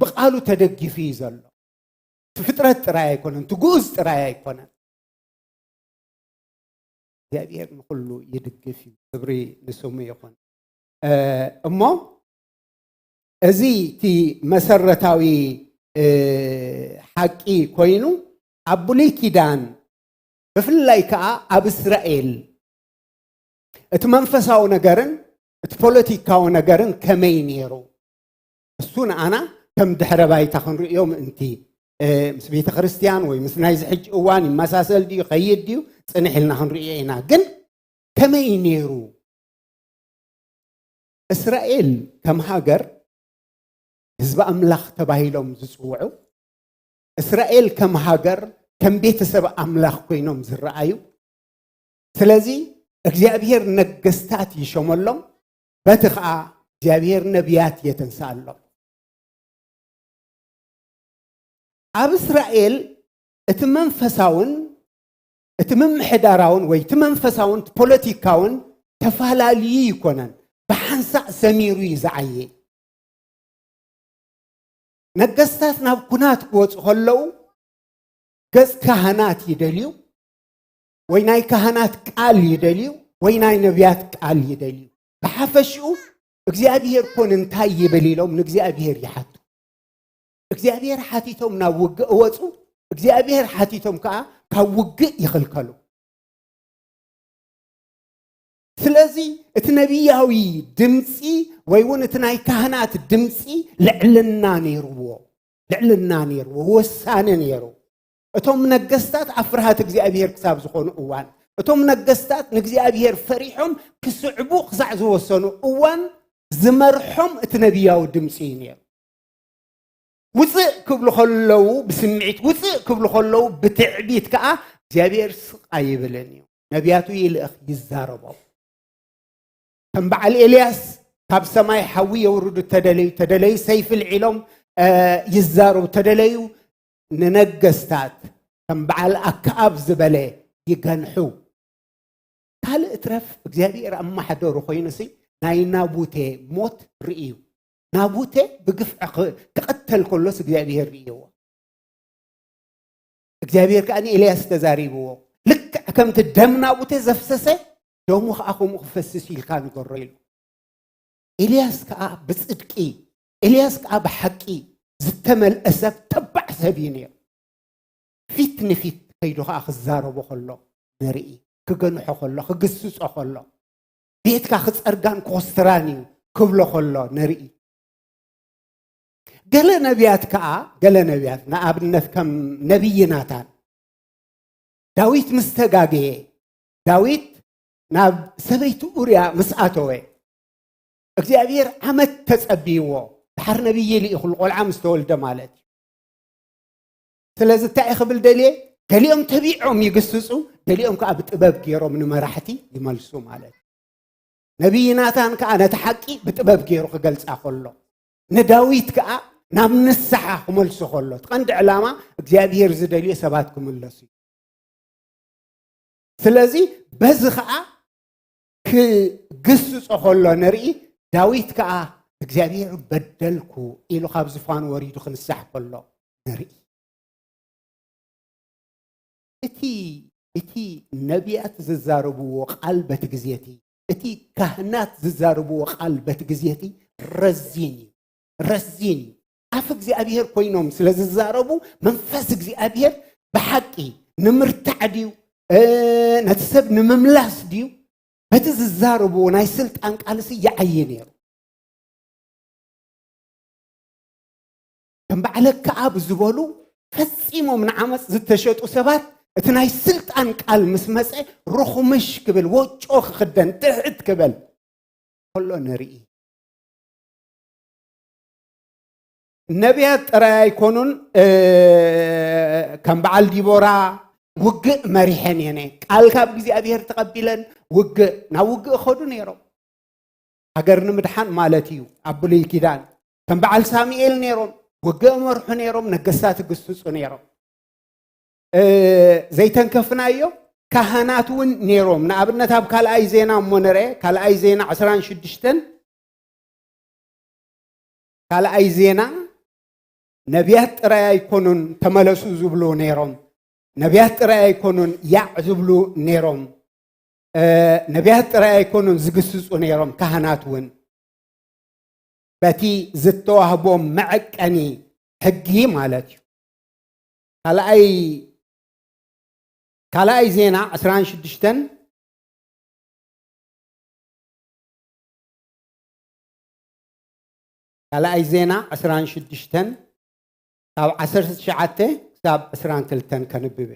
ብቃሉ ተደጊፉ እዩ ዘሎ። እቲ ፍጥረት ጥራይ ኣይኮነን፣ እቲ ግኡዝ ጥራይ ኣይኮነን። እግዚኣብሔር ንኹሉ ይድግፍ እዩ። ክብሪ ንስሙ ይኹን። እሞ እዚ እቲ መሰረታዊ ሓቂ ኮይኑ፣ ኣብ ብሉይ ኪዳን ብፍላይ ከዓ ኣብ እስራኤል እቲ መንፈሳዊ ነገርን እቲ ፖለቲካዊ ነገርን ከመይ ነይሩ? እሱ ንኣና ከም ድሕረ ባይታ ክንርእዮ ምእንቲ፣ ምስ ቤተ ክርስቲያን ወይ ምስ ናይዚ ሕጂ እዋን ይመሳሰል ድዩ፣ ከይድ ድዩ፣ ጽንሕ ኢልና ክንርእዮ ኢና። ግን ከመይ ነይሩ? እስራኤል ከም ሃገር ህዝቢ ኣምላኽ ተባሂሎም ዝጽውዑ፣ እስራኤል ከም ሃገር ከም ቤተሰብ ኣምላኽ ኮይኖም ዝረኣዩ። ስለዚ እግዚኣብሔር ነገስታት ይሾመሎም፣ በቲ ኸዓ እግዚኣብሔር ነቢያት የተንስኣሎም። ኣብ እስራኤል እቲ መንፈሳውን እቲ ምምሕዳራውን ወይ እቲ መንፈሳውን እቲ ፖለቲካውን ተፈላለዩ ይኮነን፣ ብሓንሳእ ሰሚሩ እዩ ዝዓየ። ነገስታት ናብ ኩናት ክወፁ ከለዉ ገፅ ካህናት ይደልዩ፣ ወይ ናይ ካህናት ቃል ይደልዩ፣ ወይ ናይ ነቢያት ቃል ይደልዩ። ብሓፈሽኡ እግዚኣብሔር ኮን እንታይ ይብል ኢሎም ንእግዚኣብሔር ይሓቱ። እግዚኣብሔር ሓቲቶም ናብ ውግእ እወፁ፣ እግዚኣብሔር ሓቲቶም ከዓ ካብ ውግእ ይኽልከሉ። ስለዚ እቲ ነቢያዊ ድምፂ ወይ እውን እቲ ናይ ካህናት ድምፂ ልዕልና ነይርዎ፣ ልዕልና ነይርዎ፣ ወሳኒ ነይሩ። እቶም ነገስታት ኣብ ፍርሃት እግዚኣብሔር ክሳብ ዝኾኑ እዋን፣ እቶም ነገስታት ንእግዚኣብሔር ፈሪሖም ክስዕቡ ክሳዕ ዝወሰኑ እዋን ዝመርሖም እቲ ነቢያዊ ድምፂ እዩ ነይሩ። ውፅእ ክብሉ ከለዉ ብስምዒት፣ ውፅእ ክብሉ ከለዉ ብትዕቢት ከዓ እግዚኣብሔር ስቕ ኣይብልን እዩ። ነቢያቱ ይልእኽ፣ ይዛረቦም። ከም በዓል ኤልያስ ካብ ሰማይ ሓዊ የውርዱ፣ ተደለዩ ተደለዩ ሰይፊ ልዒሎም ይዛረቡ፣ ተደለዩ ንነገስታት ከም በዓል ኣክኣብ ዝበለ ይገንሑ። ካልእ እትረፍ እግዚኣብሔር ኣማሓደሩ ኮይኑሲ ናይ ናቡቴ ሞት ርእዩ። ናቡቴ ብግፍዒ ክቕተል ከሎስ እግዚኣብሔር ርእይዎ። እግዚኣብሔር ከዓ ንኤልያስ ተዛሪብዎ። ልክዕ ከምቲ ደም ናቡቴ ዘፍሰሰ ደሙ ከዓ ከምኡ ክፈስስ ኢልካ ንገሮ ኢሉ። ኤልያስ ከዓ ብፅድቂ፣ ኤልያስ ከዓ ብሓቂ ዝተመልአ ሰብ፣ ተባዕ ሰብ እዩ ነይሩ። ፊት ንፊት ከይዱ ከዓ ክዛረቦ ከሎ ንርኢ፣ ክገንሖ ከሎ፣ ክግስጾ ከሎ፣ ቤትካ ክጸርጋን ክኾስትራን እዩ ክብሎ ከሎ ንርኢ። ገለ ነቢያት ከዓ፣ ገለ ነቢያት፣ ንኣብነት ከም ነቢይ ናታን፣ ዳዊት ምስ ተጋገየ፣ ዳዊት ናብ ሰበይቲ ኡርያ ምስ ኣተወ፣ እግዚኣብሔር ዓመት ተጸብይዎ፣ ድሓር ነቢይ ልኢኹሉ፣ ቆልዓ ምስ ተወልደ ማለት እዩ። ስለዚ እንታይ ክብል ደልየ? ገሊኦም ተቢዖም ይግስጹ፣ ገሊኦም ከዓ ብጥበብ ገይሮም ንመራሕቲ ይመልሱ ማለት እዩ። ነቢይ ናታን ከዓ ነቲ ሓቂ ብጥበብ ገይሩ ክገልጻ ከሎ፣ ንዳዊት ከዓ ናብ ንስሓ ክመልሶ ከሎ፣ እቲ ቀንዲ ዕላማ እግዚኣብሔር ዝደልዮ ሰባት ክምለሱ እዩ። ስለዚ በዚ ከዓ ክግስጾ ከሎ ንርኢ። ዳዊት ከዓ እግዚኣብሔር በደልኩ ኢሉ ካብ ዝፋኑ ወሪዱ ክንሳሕ ከሎ ንርኢ። እቲ እቲ ነቢያት ዝዛረብዎ ቃል በቲ ግዜ እቲ፣ እቲ ካህናት ዝዛረብዎ ቃል በቲ ግዜ እቲ ረዚን እዩ፣ ረዚን እዩ። ኣፍ እግዚኣብሔር ኮይኖም ስለ ዝዛረቡ መንፈስ እግዚኣብሔር ብሓቂ ንምርታዕ ድዩ ነቲ ሰብ ንምምላስ ድዩ በቲ ዝዛረብዎ ናይ ስልጣን ቃልሲ ይዓይ ነይሩ። ከም በዓለ ከኣብ ዝበሉ ፈጺሞም ንዓመፅ ዝተሸጡ ሰባት እቲ ናይ ስልጣን ቃል ምስ መፀ ርኹምሽ ክብል ወጮ ክኽደን ትሕት ክበል ከሎ ንርኢ። ነቢያት ጥራይ ኣይኮኑን። ከም በዓል ዲቦራ ውግእ መሪሐን የነ ቃል ካብ እግዚኣብሔር ተቐቢለን ውግእ ናብ ውግእ ኸዱ ነይሮም። ሃገር ንምድሓን ማለት እዩ። ኣብ ብሉይ ኪዳን ከም በዓል ሳሙኤል ነይሮም፣ ውግእ መርሑ ነይሮም፣ ነገስታት ግስፁ ነይሮም። ዘይተንከፍናዮ ካህናት እውን ነይሮም። ንኣብነት ኣብ ካልኣይ ዜና እሞ ንርአ፣ ካልኣይ ዜና ዕስራን ሽዱሽተን ካልኣይ ዜና ነቢያት ጥራይ ኣይኮኑን ተመለሱ ዝብሉ ነይሮም። ነቢያት ጥራይ ኣይኮኑን ያዕ ዝብሉ ነይሮም። ነቢያት ጥራይ ኣይኮኑን ዝግስፁ ነይሮም፣ ካህናት እውን በቲ ዝተዋህቦም መዐቀኒ ሕጊ ማለት እዩ። ካልኣይ ካልኣይ ዜና ዕስራን ሽዱሽተን ካልኣይ ዜና ዕስራን ሽዱሽተን ካብ ዓሰርተ ትሽዓተ ክሳብ ዕስራን ክልተን ከንብብ።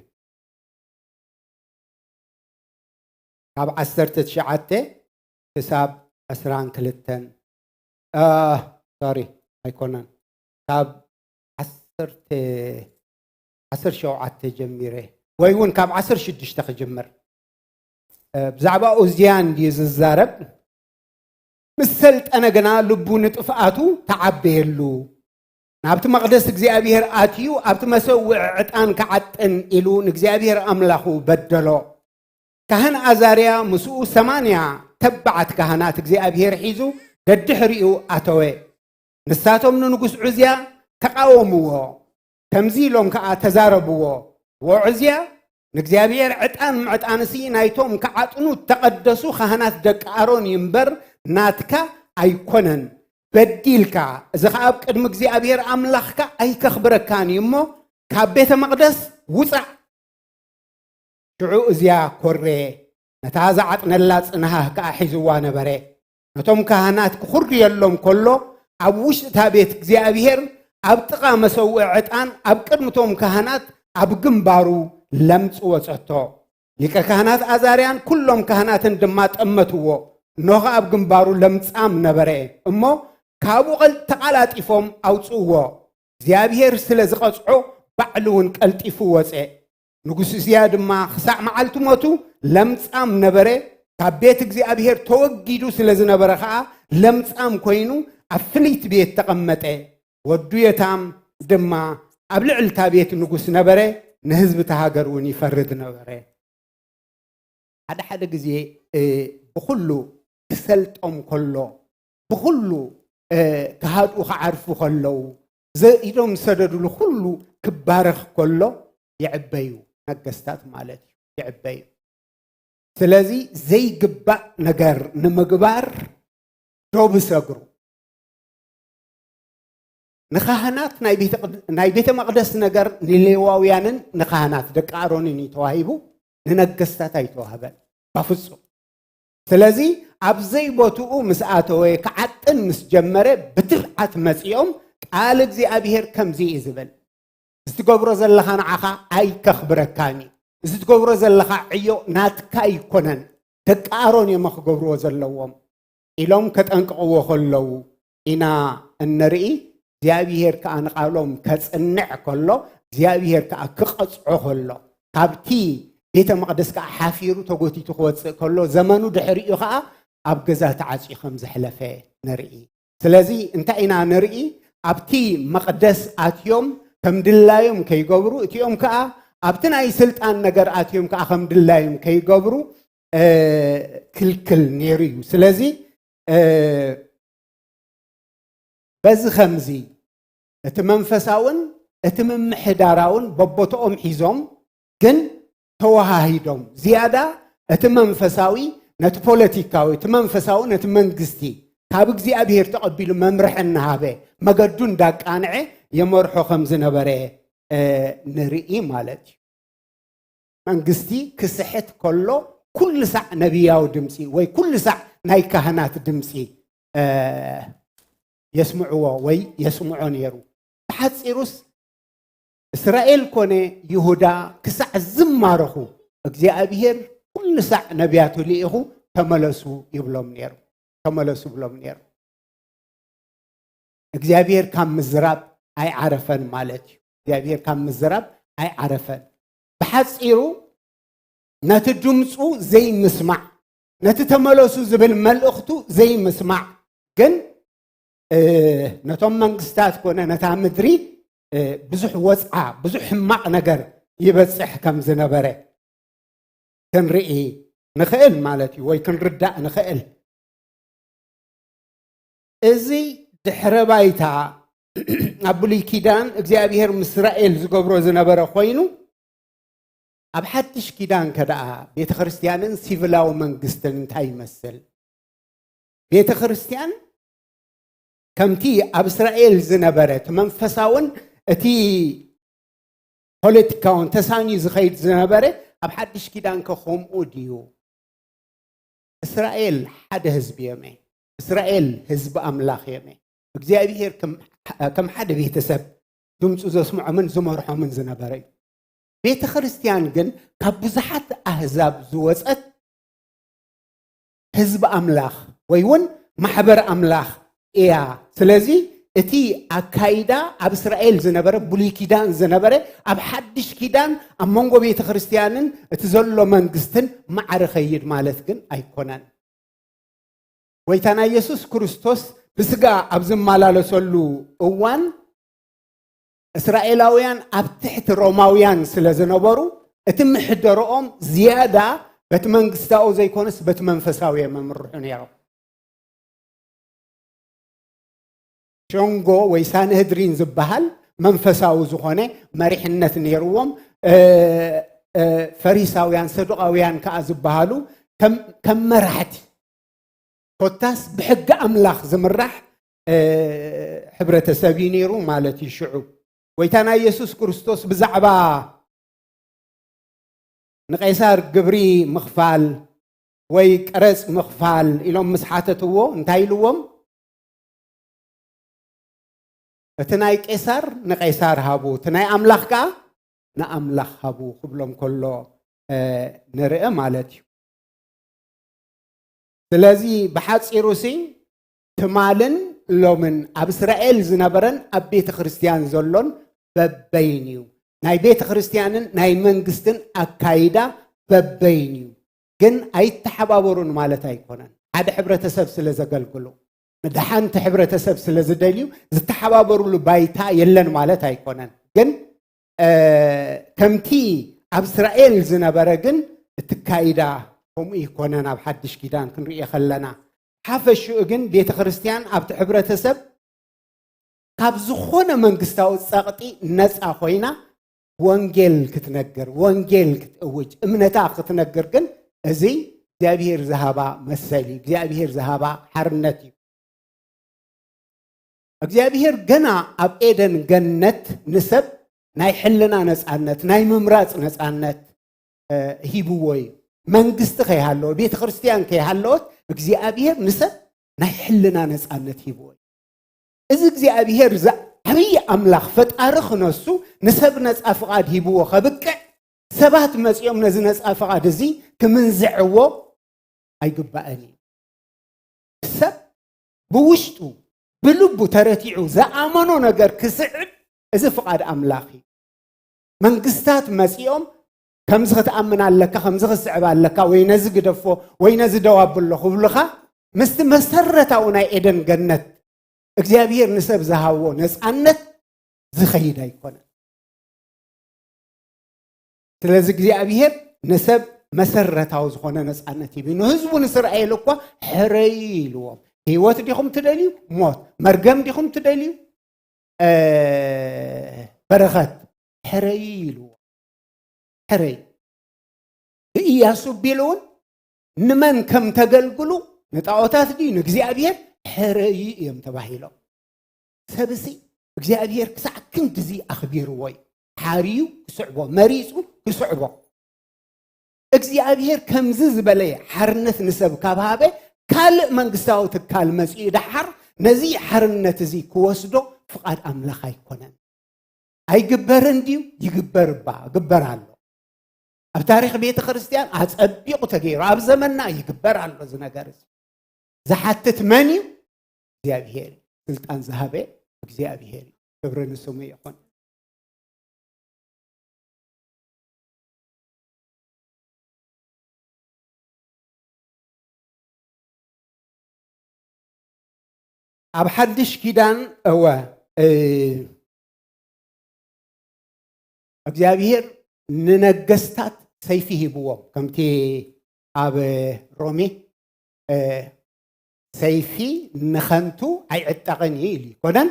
ካብ ዓሰርተ ትሽዓተ ክሳብ ዕስራን ክልተን ሶሪ ኣይኮነን ካብ ዓሰርተ ዓሰርተ ሸውዓተ ጀሚረ ወይ እውን ካብ ዓሰርተ ሽዱሽተ ክጅምር ብዛዕባ ኡዝያን ድዩ ዝዛረብ? ምስ ሰልጠነ ግና ልቡ ንጥፍኣቱ ተዓበየሉ። ናብቲ መቕደስ እግዚኣብሔር ኣትዩ ኣብቲ መሰውዒ ዕጣን ክዓጥን ኢሉ ንእግዚኣብሔር ኣምላኹ በደሎ። ካህን ኣዛርያ ምስኡ ሰማንያ ተባዓት ካህናት እግዚኣብሔር ሒዙ ደድሕሪኡ ኣተወ። ንሳቶም ንንጉስ ዑዝያ ተቓወምዎ። ከምዚ ኢሎም ከኣ ተዛረብዎ፣ ወዑዝያ ንእግዚኣብሔር ዕጣን ምዕጣንሲ ናይቶም ክዓጥኑ እተቐደሱ ካህናት ደቂ ኣሮን እዩ እምበር ናትካ ኣይኮነን። በዲልካ፣ እዚ ኸኣ ኣብ ቅድሚ እግዚኣብሔር ኣምላኽካ ኣይከኽብረካን እዩ እሞ ካብ ቤተ መቕደስ ውጻእ። ሽዑ እዚያ ኮሬ ነታ ዝዓጥነላ ጽንሃህ ከኣ ሒዝዋ ነበረ። ነቶም ካህናት ክኹርየሎም ከሎ ኣብ ውሽጢ እታ ቤት እግዚኣብሔር ኣብ ጥቓ መሰውዒ ዕጣን ኣብ ቅድሚቶም ካህናት ኣብ ግንባሩ ለምጽ ወጸቶ። ሊቀ ካህናት ኣዛርያን ኩሎም ካህናትን ድማ ጠመትዎ። እነሆ ኣብ ግንባሩ ለምጻም ነበረ እሞ ካብኡ ተቓላጢፎም ኣውጽእዎ። እግዚኣብሔር ስለ ዝቐጽዖ ባዕሉ እውን ቀልጢፉ ወጸ። ንጉስ እስያ ድማ ክሳዕ መዓልቲ ሞቱ ለምጻም ነበረ። ካብ ቤት እግዚኣብሔር ተወጊዱ ስለ ዝነበረ ኸኣ ለምጻም ኮይኑ ኣብ ፍልይቲ ቤት ተቐመጠ። ወዱ የታም ድማ ኣብ ልዕልታ ቤት ንጉስ ነበረ። ንህዝቢ ተሃገር እውን ይፈርድ ነበረ። ሓደ ሓደ ግዜ ብኩሉ ክሰልጦም ከሎ ብኩሉ ክሃድኡ ክዓርፉ ከለዉ ዘኢዶም ዝሰደድሉ ኩሉ ክባረኽ ከሎ ይዕበዩ። ነገስታት ማለት እዩ ይዕበዩ። ስለዚ ዘይግባእ ነገር ንምግባር ዶብ ይሰግሩ። ንኻህናት ናይ ቤተ መቕደስ ነገር ንሌዋውያንን ንኻህናት ደቂ ኣሮንን እዩ ተዋሂቡ፣ ንነገስታት ኣይተዋህበን ባፍጹም። ስለዚ ኣብ ዘይቦትኡ ምስ ኣተወ ክዓጥን ምስ ጀመረ ብትብዓት መጺኦም ቃል እግዚኣብሔር ከምዚ እዩ ዝብል፣ እዚ ትገብሮ ዘለኻ ንዓኻ ኣይከኽብረካን እዩ። እዚ ትገብሮ ዘለኻ ዕዮ ናትካ ኣይኮነን፣ ደቂ ኣሮን እዮም ክገብርዎ ዘለዎም ኢሎም ከጠንቅቕዎ ከለዉ ኢና እንርኢ። እግዚኣብሔር ከዓ ንቃሎም ከጽንዕ ከሎ እግዚኣብሔር ከዓ ክቐጽዖ ከሎ ካብቲ ቤተ መቕደስ ከዓ ሓፊሩ ተጎቲቱ ክወፅእ ከሎ ዘመኑ ድሕሪኡ ከዓ ኣብ ገዛ ተዓፅዩ ከም ዘሕለፈ ንርኢ። ስለዚ እንታይ ኢና ንርኢ? ኣብቲ መቕደስ ኣትዮም ከም ድላዮም ከይገብሩ እቲኦም ከዓ ኣብቲ ናይ ስልጣን ነገር ኣትዮም ከዓ ከም ድላዮም ከይገብሩ ክልክል ነይሩ እዩ። ስለዚ በዚ ኸምዚ እቲ መንፈሳውን እቲ ምምሕዳራውን በቦትኦም ሒዞም ግን ተወሃሂዶም ዝያዳ እቲ መንፈሳዊ ነቲ ፖለቲካዊ እቲ መንፈሳዊ ነቲ መንግስቲ ካብ እግዚኣብሔር ተቐቢሉ መምርሒ እናሃበ፣ መገዱ እንዳቃንዐ የመርሖ ከም ዝነበረ፣ እ፣ ንርኢ ማለት እዩ። መንግስቲ ክስሕት ከሎ ኩሉ ሳዕ ነቢያዊ ድምፂ ወይ ኩሉ ሳዕ ናይ ካህናት ድምፂ፣ እ፣ የስምዕዎ ወይ የስምዖ ነይሩ። ብሓፂሩስ እስራኤል ኮነ ይሁዳ ክሳዕ ዝማረኹ እግዚኣብሔር ኩሉ ሳዕ ነቢያቱ ልኢኹ ተመለሱ ይብሎም ነይሩ። ተመለሱ ብሎም ነይሩ። እግዚኣብሔር ካብ ምዝራብ ኣይዓረፈን ማለት እዩ። እግዚኣብሔር ካብ ምዝራብ ኣይዓረፈን። ብሓፂሩ ነቲ ድምፁ ዘይምስማዕ፣ ነቲ ተመለሱ ዝብል መልእኽቱ ዘይምስማዕ ግን፣ እ፣ ነቶም መንግስታት ኮነ ነታ ምድሪ፣ እ፣ ብዙሕ ወፅዓ፣ ብዙሕ ሕማቕ ነገር ይበፅሕ ከም ዝነበረ ክንርኢ ንኽእል ማለት እዩ፣ ወይ ክንርዳእ ንኽእል። እዚ ድሕረ ባይታ ኣብ ብሉይ ኪዳን እግዚኣብሔር ምስ እስራኤል ዝገብሮ ዝነበረ ኮይኑ፣ ኣብ ሓድሽ ኪዳን ከደኣ ቤተ ክርስቲያንን ሲቪላዊ መንግስትን እንታይ ይመስል? ቤተ ክርስቲያን ከምቲ ኣብ እስራኤል ዝነበረ እቲ መንፈሳውን እቲ ፖለቲካውን ተሳንዩ ዝኸይድ ዝነበረ ኣብ ሓድሽ ኪዳን ከ ከምኡ ድዩ? እስራኤል ሓደ ህዝቢ እዮም። እስራኤል ህዝቢ ኣምላኽ እዮም። እግዚኣብሔር ከም፣ ከም ሓደ ቤተሰብ ድምፁ ዘስምዖምን ዝመርሖምን ዝነበረ እዩ። ቤተ ክርስቲያን ግን ካብ ብዙሓት ኣህዛብ ዝወፀት ህዝቢ ኣምላኽ ወይ እውን ማሕበር ኣምላኽ እያ። ስለዚ እቲ ኣካይዳ ኣብ እስራኤል ዝነበረ፣ ብሉይ ኪዳን ዝነበረ፣ ኣብ ሓድሽ ኪዳን ኣብ መንጎ ቤተ ክርስቲያንን እቲ ዘሎ መንግስትን ማዕረ ኸይድ ማለት ግን ኣይኮነን። ጎይታና ኢየሱስ ክርስቶስ ብስጋ ኣብ ዝመላለሰሉ እዋን እስራኤላውያን ኣብ ትሕቲ ሮማውያን ስለ ዝነበሩ እቲ ምሕደረኦም ዝያዳ በቲ መንግስታዊ ዘይኮነስ በቲ መንፈሳዊ እዮም መምርሑ ነይሮም። ሸንጎ ወይ ሳንህድሪን ዝበሃል መንፈሳዊ ዝኾነ መሪሕነት ነይርዎም። እ፣ እ፣ ፈሪሳውያን፣ ሰዱቃውያን ከዓ ዝበሃሉ ከም፣ ከም መራሕቲ ኮታስ ብሕጊ ኣምላኽ ዝምራሕ፣ እ፣ ሕብረተሰብ እዩ ነይሩ ማለት እዩ። ሽዑ ጎይታና ኢየሱስ ክርስቶስ ብዛዕባ ንቄሳር ግብሪ ምኽፋል ወይ ቀረጽ ምኽፋል ኢሎም ምስ ሓተትዎ እንታይ ኢልዎም? እቲ ናይ ቄሳር ንቄሳር ሃቡ፣ እቲ ናይ ኣምላኽ ከኣ ንኣምላኽ ሃቡ ክብሎም ከሎ፣ እ፣ ንርኢ ማለት እዩ። ስለዚ ብሓጺሩ ሲ ትማልን ሎምን ኣብ እስራኤል ዝነበረን ኣብ ቤተ ክርስቲያን ዘሎን በበይን እዩ። ናይ ቤተ ክርስቲያንን ናይ መንግስትን ኣካይዳ በበይን እዩ። ግን ኣይተሓባበሩን ማለት ኣይኮነን። ሓደ ሕብረተሰብ ስለ ዘገልግሉ፣ ንሓንቲ ሕብረተሰብ ስለ ዝደልዩ ዝተሓባበሩሉ ባይታ የለን ማለት ኣይኮነን። ግን፣ እ፣ ከምቲ ኣብ እስራኤል ዝነበረ ግን እቲ ካይዳ ከምኡ ይኮነን። ኣብ ሓድሽ ኪዳን ክንርእዮ ከለና፣ ሓፈሽኡ ግን ቤተ ክርስቲያን ኣብቲ ሕብረተሰብ ካብ ዝኾነ መንግስታዊ ጸቕጢ ነጻ ኮይና ወንጌል ክትነግር፣ ወንጌል ክትእውጅ፣ እምነታ ክትነግር ግን እዚ እግዚኣብሔር ዝሃባ መሰል እዩ፣ እግዚኣብሔር ዝሃባ ሓርነት እዩ። እግዚኣብሔር ገና ኣብ ኤደን ገነት ንሰብ ናይ ሕልና ነጻነት፣ ናይ ምምራጽ ነጻነት፣ እ፣ ሂብዎ እዩ። መንግስቲ ከይሃለወ፣ ቤተ ክርስቲያን ከይሃለወት እግዚኣብሔር ንሰብ ናይ ሕልና ነጻነት ሂብዎ እዩ። እዚ እግዚኣብሔር እዚ ዓብዪ ኣምላኽ ፈጣሪ ክነሱ ንሰብ ነጻ ፍቓድ ሂብዎ ከብቅዕ፣ ሰባት መጺኦም ነዚ ነጻ ፍቓድ እዚ ክምንዝዕዎ ኣይግባእን እዩ። ሰብ ብውሽጡ ብልቡ ተረቲዑ ዝኣመኖ ነገር ክስዕብ እዚ ፍቓድ ኣምላኽ እዩ። መንግስታት መጺኦም ከምዚ ክትኣምን ኣለካ፣ ከምዚ ክትስዕብ ኣለካ፣ ወይ ነዚ ግደፎ፣ ወይ ነዚ ደው ኣብሎ ክብሉኻ፣ ምስቲ መሰረታዊ ናይ ኤደን ገነት እግዚኣብሔር ንሰብ ዝሃቦ ነጻነት ዝኸይድ ኣይኮነን። ስለዚ እግዚኣብሔር ንሰብ መሰረታዊ ዝኾነ ነጻነት ሂቡ፣ ንህዝቡ ንእስራኤል እኳ ሕረዩ ኢልዎም። ህይወት ዲኹም ትደልዩ? ሞት። መርገም ዲኹም ትደልዩ? እ፣ በረኸት። ሕረዩ ኢልዎም። ሕረዩ። ብኢያሱ ኣቢሉ እውን ንመን ከም ተገልግሉ፣ ንጣዖታት ድዩ ንእግዚኣብሔር ሕረዩ እዮም ተባሂሎም። ሰብሲ እግዚኣብሔር ክሳዕ ክንድዚ ኣኽቢርዎ እዩ። ሓርዩ ክስዕቦ፣ መሪጹ ክስዕቦ። እግዚኣብሔር ከምዚ ዝበለ ሓርነት ንሰብ ካብ ሃበ፣ ካልእ መንግስታዊ ትካል መጺኡ ደሓር ነዚ ሓርነት እዚ ክወስዶ ፍቓድ ኣምላኽ ኣይኮነን። ኣይግበርን ድዩ? ይግበር እባ፣ ግበር ኣሎ። ኣብ ታሪኽ ቤተ ክርስቲያን ኣጸቢቑ ተገይሩ፣ ኣብ ዘመንና ይግበር ኣሎ እዚ ነገር እዚ። ዝሓትት መን እዩ? እግዚኣብሔር እዩ። ስልጣን ዝሃበ እግዚኣብሔር እዩ። ክብሪ ንስሙ ይኹን። ኣብ ሓድሽ ኪዳን፣ እወ፣ እ፣ እግዚኣብሔር ንነገስታት ሰይፊ ሂብዎም፣ ከምቲ ኣብ ሮሜ፣ እ፣ ሰይፊ ንኸንቱ ኣይዕጠቕን እዩ ኢሉ ይኮነን።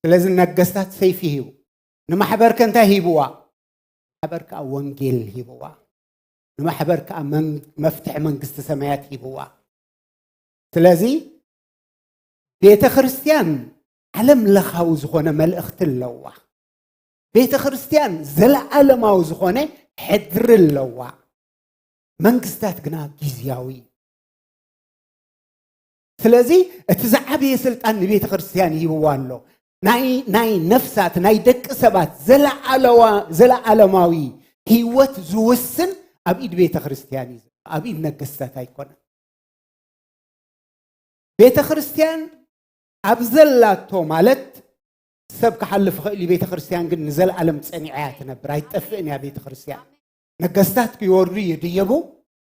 ስለዚ ነገስታት ሰይፊ ሂቡ። ንማሕበር ከ እንታይ ሂብዋ? ማሕበር ከኣ ወንጌል ሂብዋ። ንማሕበር ከኣ መን-፣ መፍትሒ መንግስቲ ሰማያት ሂብዋ። ስለዚ ቤተ ክርስቲያን ዓለም ለኻዊ ዝኾነ መልእኽቲ ኣለዋ። ቤተ ክርስቲያን ዘለዓለማዊ ዝኾነ ሕድሪ ኣለዋ። መንግስታት ግና ግዝያዊ። ስለዚ እቲ ዝዓበየ ስልጣን ንቤተ ክርስቲያን ይህብዋ ኣሎ። ናይ፣ ናይ ነፍሳት፣ ናይ ደቂ ሰባት ዘለዓለዋ-፣ ዘለዓለማዊ ህይወት ዝውስን ኣብ ኢድ ቤተ ክርስቲያን እዩ፣ ኣብ ኢድ ነገስታት ኣይኮነን። ቤተ ክርስቲያን ኣብ ዘላቶ ማለት ሰብ ክሓልፍ ይኽእል እዩ፣ ቤተ ክርስቲያን ግን ንዘለኣለም ጸኒዓ እያ ትነብር፣ ኣይትጠፍእን እያ ቤተ ክርስቲያን። ነገስታት ክወርዱ ይድየቡ።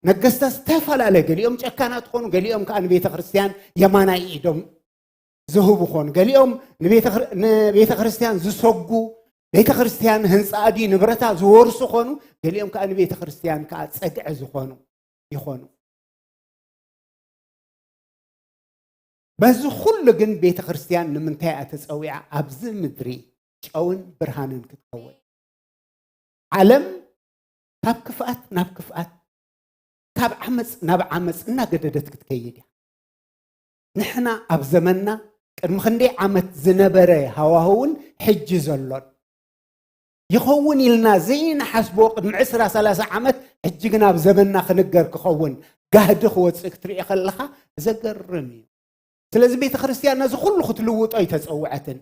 ነገስታት ዝተፈላለየ፣ ገሊኦም ጨካናት ክኾኑ፣ ገሊኦም ከዓ ንቤተ ክርስቲያን የማናይ ኢዶም ዝህቡ ኾኑ፣ ገሊኦም ንቤተ ክር-፣ ንቤተ ክርስቲያን ዝሰጉ፣ ቤተ ክርስቲያን ህንፃ ድዩ ንብረታ ዝወርሱ ኾኑ፣ ገሊኦም ከዓ ንቤተ ክርስቲያን ከዓ ጸግዒ ዝኾኑ ይኾኑ። በዚ ኩሉ ግን ቤተ ክርስቲያን ንምንታይ እያ ተጸዊዓ? ኣብዚ ምድሪ ጨውን ብርሃንን ክትከውን። ዓለም ካብ ክፍኣት ናብ ክፍኣት፣ ካብ ዓመፅ ናብ ዓመፅ እናገደደት ክትከይድ እያ። ንሕና ኣብ ዘመንና ቅድሚ ክንደይ ዓመት ዝነበረ ሃዋህውን ሕጂ ዘሎን ይኸውን ኢልና ዘይንሓስቦ ቅድሚ ዕስራ ሰላሳ ዓመት፣ ሕጂ ግን ኣብ ዘመንና ክንገር ክኸውን፣ ጋህዲ ክወፅእ ክትርኢ ከለኻ ዘገርም እዩ። ስለዚ ቤተ ክርስቲያን ነዚ ኩሉ ክትልውጦ ኣይተጸውዐትን።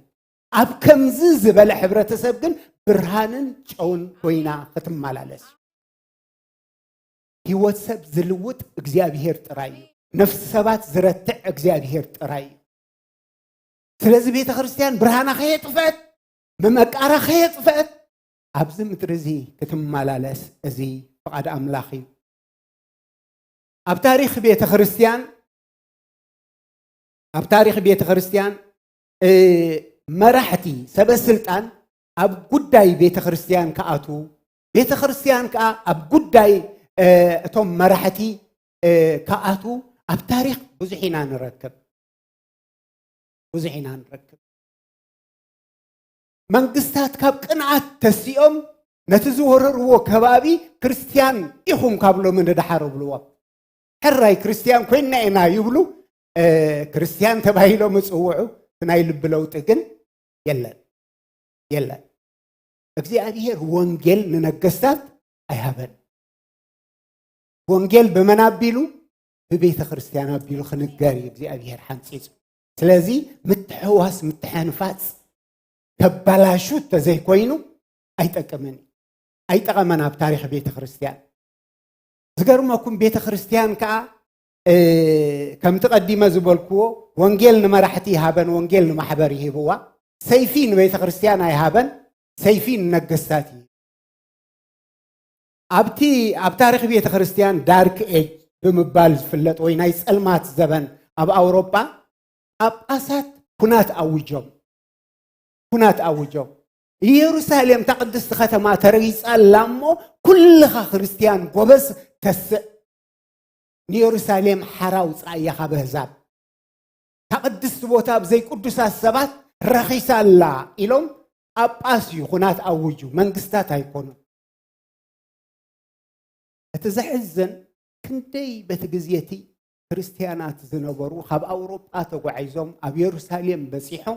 ኣብ ከምዚ ዝበለ ሕብረተሰብ ግን ብርሃንን ጨውን ኮይና ክትመላለስ። ህይወት ሰብ ዝልውጥ እግዚኣብሔር ጥራይ እዩ። ነፍሲ ሰባት ዝረትዕ እግዚኣብሔር ጥራይ እዩ። ስለዚ ቤተ ክርስቲያን ብርሃና ከየጥፈት፣ መመቃራ ከየጥፈት፣ ኣብዚ ምድሪ እዚ ክትመላለስ እዚ ፍቓድ ኣምላኽ እዩ። ኣብ ታሪኽ ቤተ ክርስቲያን፣ ኣብ ታሪኽ ቤተ ክርስቲያን፣ እ፣ መራሕቲ፣ ሰበ ስልጣን ኣብ ጉዳይ ቤተ ክርስቲያን ክኣትዉ፣ ቤተ ክርስቲያን ከኣ ኣብ ጉዳይ፣ እ፣ እቶም መራሕቲ፣ እ፣ ክኣትዉ ኣብ ታሪኽ ብዙሕ ኢና ንረክብ። ብዙሕ ኢና ንረክብ። መንግስታት ካብ ቅንዓት ተሲኦም ነቲ ዝወረርዎ ከባቢ ክርስቲያን ኢኹም ካብ ሎሚ ንደሓር እብልዎም። ሕራይ ክርስቲያን ኮይንና ኢና ይብሉ፣ እ፣ ክርስቲያን ተባሂሎም ይጽውዑ። እቲ ናይ ልቢ ለውጢ ግን የለን፣ የለን። እግዚኣብሔር ወንጌል ንነገስታት ኣይሃበን። ወንጌል ብመን ኣቢሉ? ብቤተ ክርስቲያን ኣቢሉ ክንገር እዩ እግዚኣብሔር ሓንጺጹ። ስለዚ ምትሕዋስ፣ ምትሕንፋጽ ተባላሹ ተዘይኮይኑ ኣይጠቅምን እዩ። ኣይጠቐመን ኣብ ታሪኽ ቤተ ክርስቲያን። ዝገርመኩም ቤተ ክርስቲያን ከኣ፣ እ፣ ከምቲ ቀዲመ ዝበልክዎ ወንጌል ንመራሕቲ ይሃበን ወንጌል ንማሕበር ይህብዋ። ሰይፊ ንቤተ ክርስቲያን ኣይሃበን፣ ሰይፊ ንነገስታት እዩ። ኣብቲ፣ ኣብ ታሪኽ ቤተ ክርስቲያን ዳርክ ኤጅ ብምባል ዝፍለጥ ወይ ናይ ጸልማት ዘበን ኣብ ኣውሮጳ ጳጳሳት ኩናት ኣውጆም፣ ኩናት ኣውጆም። ኢየሩሳሌም እታ ቅድስቲ ከተማ ተረጊጻ ኣላ እሞ ኩልኻ ክርስቲያን ጎበዝ ተስእ። ንየሩሳሌም ሓራ ውጻእያ ካብ ኣህዛብ። እታ ቅድስቲ ቦታ ብዘይ ቅዱሳት ሰባት ረኺሳ ኣላ ኢሎም ጳጳስ እዩ ኩናት ኣውጁ፣ መንግስታት ኣይኮኑን። እቲ ዘሕዝን ክንደይ በቲ ግዜ እቲ ክርስትያናት ዝነበሩ ካብ ኣውሮጳ ተጓዒዞም ኣብ የሩሳሌም በጺሖም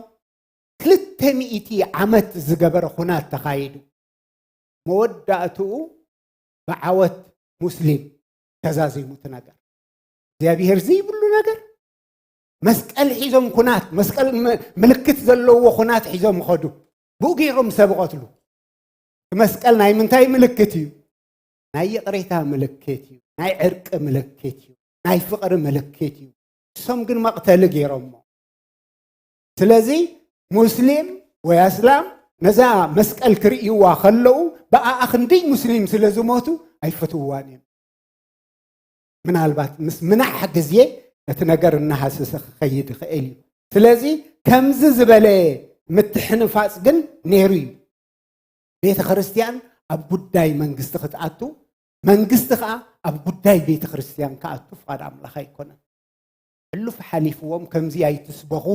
ክልተ ሚእቲ ዓመት ዝገበረ ኹናት ተኻይዱ። መወዳእትኡ ብዓወት ሙስሊም ተዛዚሙ እቲ ነገር። እግዚኣብሔር ዘይብሉ ነገር። መስቀል ሒዞም ኩናት፣ መስቀል ም-፣ ምልክት ዘለዎ ኩናት ሒዞም ኸዱ። ብኡ ገይሮም ሰብ ቐትሉ። እቲ መስቀል ናይ ምንታይ ምልክት እዩ? ናይ ይቕሬታ ምልክት እዩ። ናይ ዕርቂ ምልክት እዩ። ናይ ፍቕሪ ምልክት እዩ። እሶም ግን መቕተሊ ገይሮሞ። ስለዚ ሙስሊም ወይ ኣስላም ነዛ መስቀል ክርእይዋ ከለዉ ብኣኣ ክንደይ ሙስሊም ስለ ዝሞቱ ኣይፈትውዋን እዮም። ምናልባት ምስ ምናሕ ግዜ ነቲ ነገር እናሃሰሰ ክኸይድ ይኽእል እዩ። ስለዚ ከምዚ ዝበለ ምትሕንፋጽ ግን ነይሩ እዩ። ቤተ ክርስቲያን ኣብ ጉዳይ መንግስቲ ክትኣቱ፣ መንግስቲ ኸኣ ኣብ ጉዳይ ቤተ ክርስቲያን ክኣቱ ፍቓድ ኣምላኽ ኣይኮነን። ሕሉፍ ሓሊፍዎም ከምዚ ኣይትስበኹ፣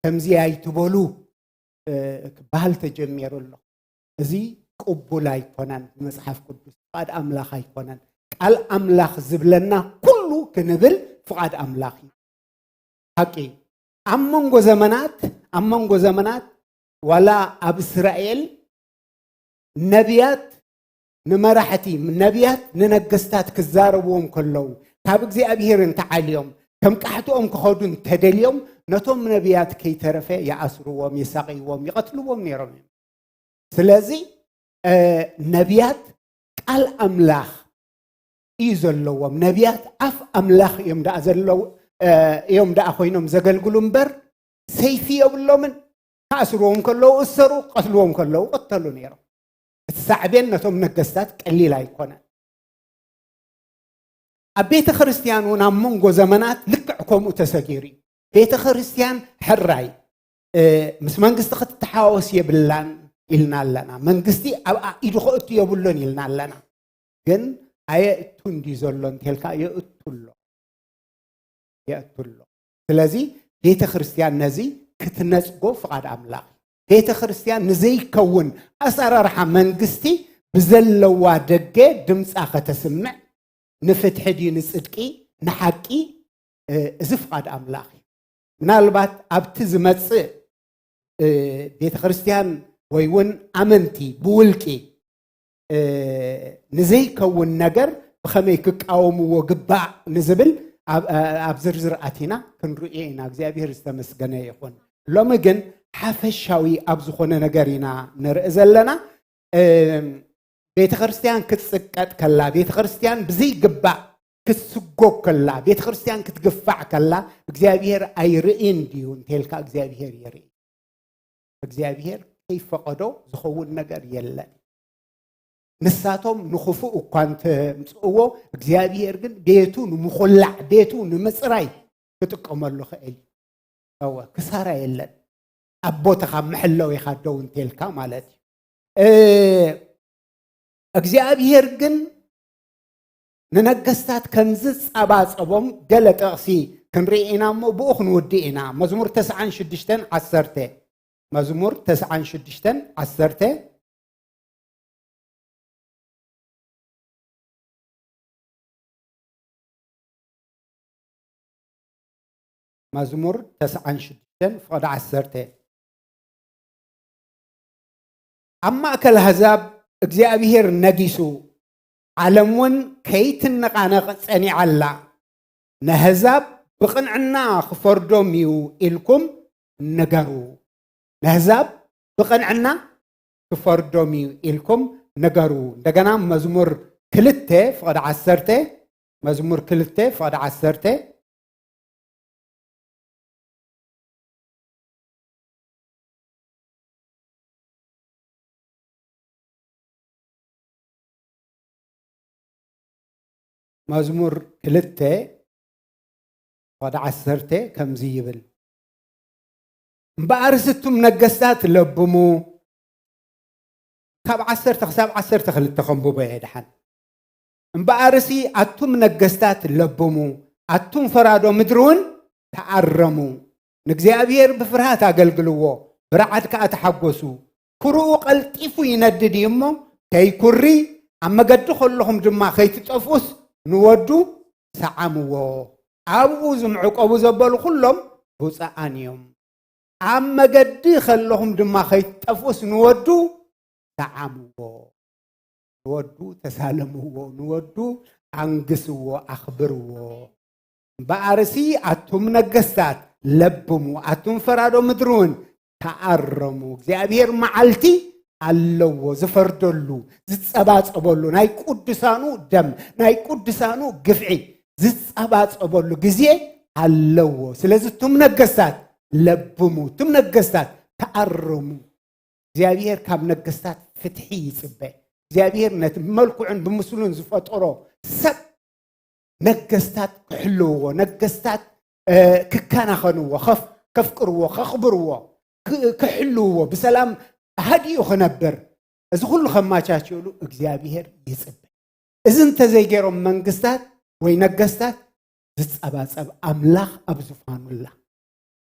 ከምዚ ኣይትበሉ፣ እ፣ ክበሃል ተጀሚሩ ኣሎ። እዚ ቅቡል ኣይኮነን ብመጽሓፍ ቅዱስ፣ ፍቓድ ኣምላኽ ኣይኮነን። ቃል ኣምላኽ ዝብለና ኩሉ ክንብል ፍቓድ ኣምላኽ እዩ። ሓቂ እዩ። ኣብ መንጎ ዘመናት፣ ኣብ መንጎ ዘመናት ዋላ ኣብ እስራኤል ነቢያት ንመራሕቲ፣ ነቢያት ንነገስታት ክዛረብዎም ከለዉ፣ ካብ እግዚኣብሔር እንተዓልዮም፣ ከም ቃሕትኦም ክኸዱ እንተደልዮም፣ ነቶም ነቢያት ከይተረፈ ይኣስርዎም፣ ይሳቕይዎም፣ ይቐትልዎም ነይሮም እዮም። ስለዚ፣ እ፣ ነቢያት ቃል ኣምላኽ እዩ ዘለዎም። ነቢያት ኣፍ ኣምላኽ እዮም ደኣ ዘለዉ፣ እ፣ እዮም ደኣ ኮይኖም ዘገልግሉ እምበር፣ ሰይፊ የብሎምን። ክኣስርዎም ከለዉ እሰሩ፣ ክቐትልዎም ከለዉ ቅተሉ ነይሮም። እቲ ሳዕቤን ነቶም ነገስታት ቀሊል ኣይኮነን። ኣብ ቤተ ክርስቲያን እውን ኣብ መንጎ ዘመናት ልክዕ ከምኡ ተሰጊሩ እዩ። ቤተ ክርስቲያን ሕራይ፣ እ፣ ምስ መንግስቲ ክትተሓዋወስ የብላን ኢልና ኣለና። መንግስቲ ኣብ ኢዱ ከእቱ የብሉን ኢልና ኣለና። ግን ኣየእቱን ድዩ ዘሎ እንተልካ፣ የእቱ ኣሎ። የእቱ ኣሎ። ስለዚ ቤተ ክርስቲያን ነዚ ክትነጽጎ ፍቓድ ኣምላኽ። ቤተ ክርስቲያን ንዘይከውን ኣሰራርሓ መንግስቲ ብዘለዋ ደገ ድምጻ ከተስምዕ፣ ንፍትሒ ድዩ ንጽድቂ፣ ንሓቂ፣ እ፣ እዚ ፍቓድ ኣምላኽ እዩ። ምናልባት ኣብቲ ዝመጽእ፣ እ፣ ቤተ ክርስቲያን ወይ እውን ኣመንቲ ብውልቂ፣ እ፣ ንዘይከውን ነገር ብኸመይ ክቃወምዎ ግባእ ንዝብል ኣብ፣ ኣብ ዝርዝር ኣቲና ክንርእዮ ኢና። እግዚኣብሔር ዝተመስገነ ይኹን። ሎሚ ግን ሓፈሻዊ ኣብ ዝኾነ ነገር ኢና ንርኢ ዘለና። እ፣ ቤተ ክርስቲያን ክትጽቀጥ ከላ፣ ቤተ ክርስቲያን ብዘይግባእ ክትስጎግ ከላ፣ ቤተ ክርስቲያን ክትግፋዕ ከላ፣ እግዚኣብሔር ኣይርእን ድዩ እንተልካ፣ እግዚኣብሔር ይርኢ። እግዚኣብሔር ከይፈቐዶ ዝኸውን ነገር የለን። ንሳቶም ንኽፉእ እኳ እንተምጽእዎ፣ እግዚኣብሔር ግን ቤቱ ንምኹላዕ፣ ቤቱ ንምጽራይ ክጥቀመሉ ኽእል እዩ። እወ፣ ክሳራ የለን። ኣብ ቦታኻ መሐለዊ ኢኻ ደው እንተልካ ማለት እዩ። እ፣ እግዚኣብሔር ግን ንነገስታት ከም ዝጸባጸቦም ገለ ጥቕሲ ክንርኢ ኢና እሞ ብኡ ክንውድእ ኢና። መዝሙር ተስዓን ሽዱሽተን ዓሰርተ። መዝሙር ተስዓን ሽዱሽተን ዓሰርተ። መዝሙር ተስዓን ሽዱሽተን ፍቕዲ ዓሰርተ። ኣብ ማእከል ኣህዛብ እግዚኣብሔር ነጊሱ፣ ዓለም እውን ከይትነቓነቕ ጸኒዓ ኣላ። ነህዛብ ብቕንዕና ክፈርዶም እዩ ኢልኩም ንገሩ። ነህዛብ ብቕንዕና ክፈርዶም እዩ ኢልኩም ንገሩ። እንደገና መዝሙር ክልተ ፍቕዲ ዓሰርተ፣ መዝሙር ክልተ ፍቕዲ ዓሰርተ። መዝሙር ክልተ ፍቕዲ ዓሰርተ ከምዚ ይብል፣ እምበኣርስ እቱም ነገስታት ለብሙ፣ ካብ ዓሰርተ ክሳብ ዓሰርተ ክልተ ከንብቦ እየ ድሓን። እምበኣርሲ ኣቱም ነገስታት ለብሙ፣ ኣቱም ፈራዶ ምድሪ እውን ተኣረሙ። ንእግዚኣብሔር ብፍርሃት ኣገልግልዎ፣ ብርዓድ ከኣ ተሓጎሱ። ኩርኡ ቀልጢፉ ይነድድ እዩ እሞ፣ ከይኩሪ፣ ኣብ መገዲ ከለኹም ድማ ከይትጠፍኡስ፣ ንወዱ ሰዓምዎ። ኣብኡ ዝምዕቆቡ ዘበሉ ኩሎም ብፁዓን እዮም። ኣብ መገዲ ከለኹም ድማ ከይትጠፍኡስ ንወዱ ሰዓምዎ። ንወዱ ተሳለምዎ፣ ንወዱ ኣንግስዎ፣ ኣኽብርዎ። እምበኣርሲ ኣቱም ነገስታት ለብሙ፣ ኣቱም ፈራዶ ምድሪ እውን ተኣረሙ። እግዚኣብሔር መዓልቲ ኣለዎ ዝፈርደሉ፣ ዝጸባጸበሉ፣ ናይ ቅዱሳኑ ደም፣ ናይ ቅዱሳኑ ግፍዒ ዝጸባጸበሉ ግዜ ኣለዎ። ስለዚ እቱም ነገስታት ለብሙ፣ እቱም ነገስታት ተኣረሙ። እግዚኣብሔር ካብ ነገስታት ፍትሒ ይጽበ። እግዚኣብሔር ነቲ ብመልክዑን ብምስሉን ዝፈጠሮ ሰብ ነገስታት ክሕልውዎ፣ ነገስታት፣ እ፣ ክከናኸንዎ፣ ከፍ-፣ ከፍቅርዎ፣ ከኽብርዎ፣ ክ-፣ ክሕልውዎ፣ ብሰላም ሃዲኡ ክነብር፣ እዚ ኩሉ ከማቻችሉ እግዚኣብሔር ይጽበ። እዚ እንተዘይገይሮም መንግስታት ወይ ነገስታት ዝጸባጸብ ኣምላኽ ኣብ ዙፋኑ ኣላ።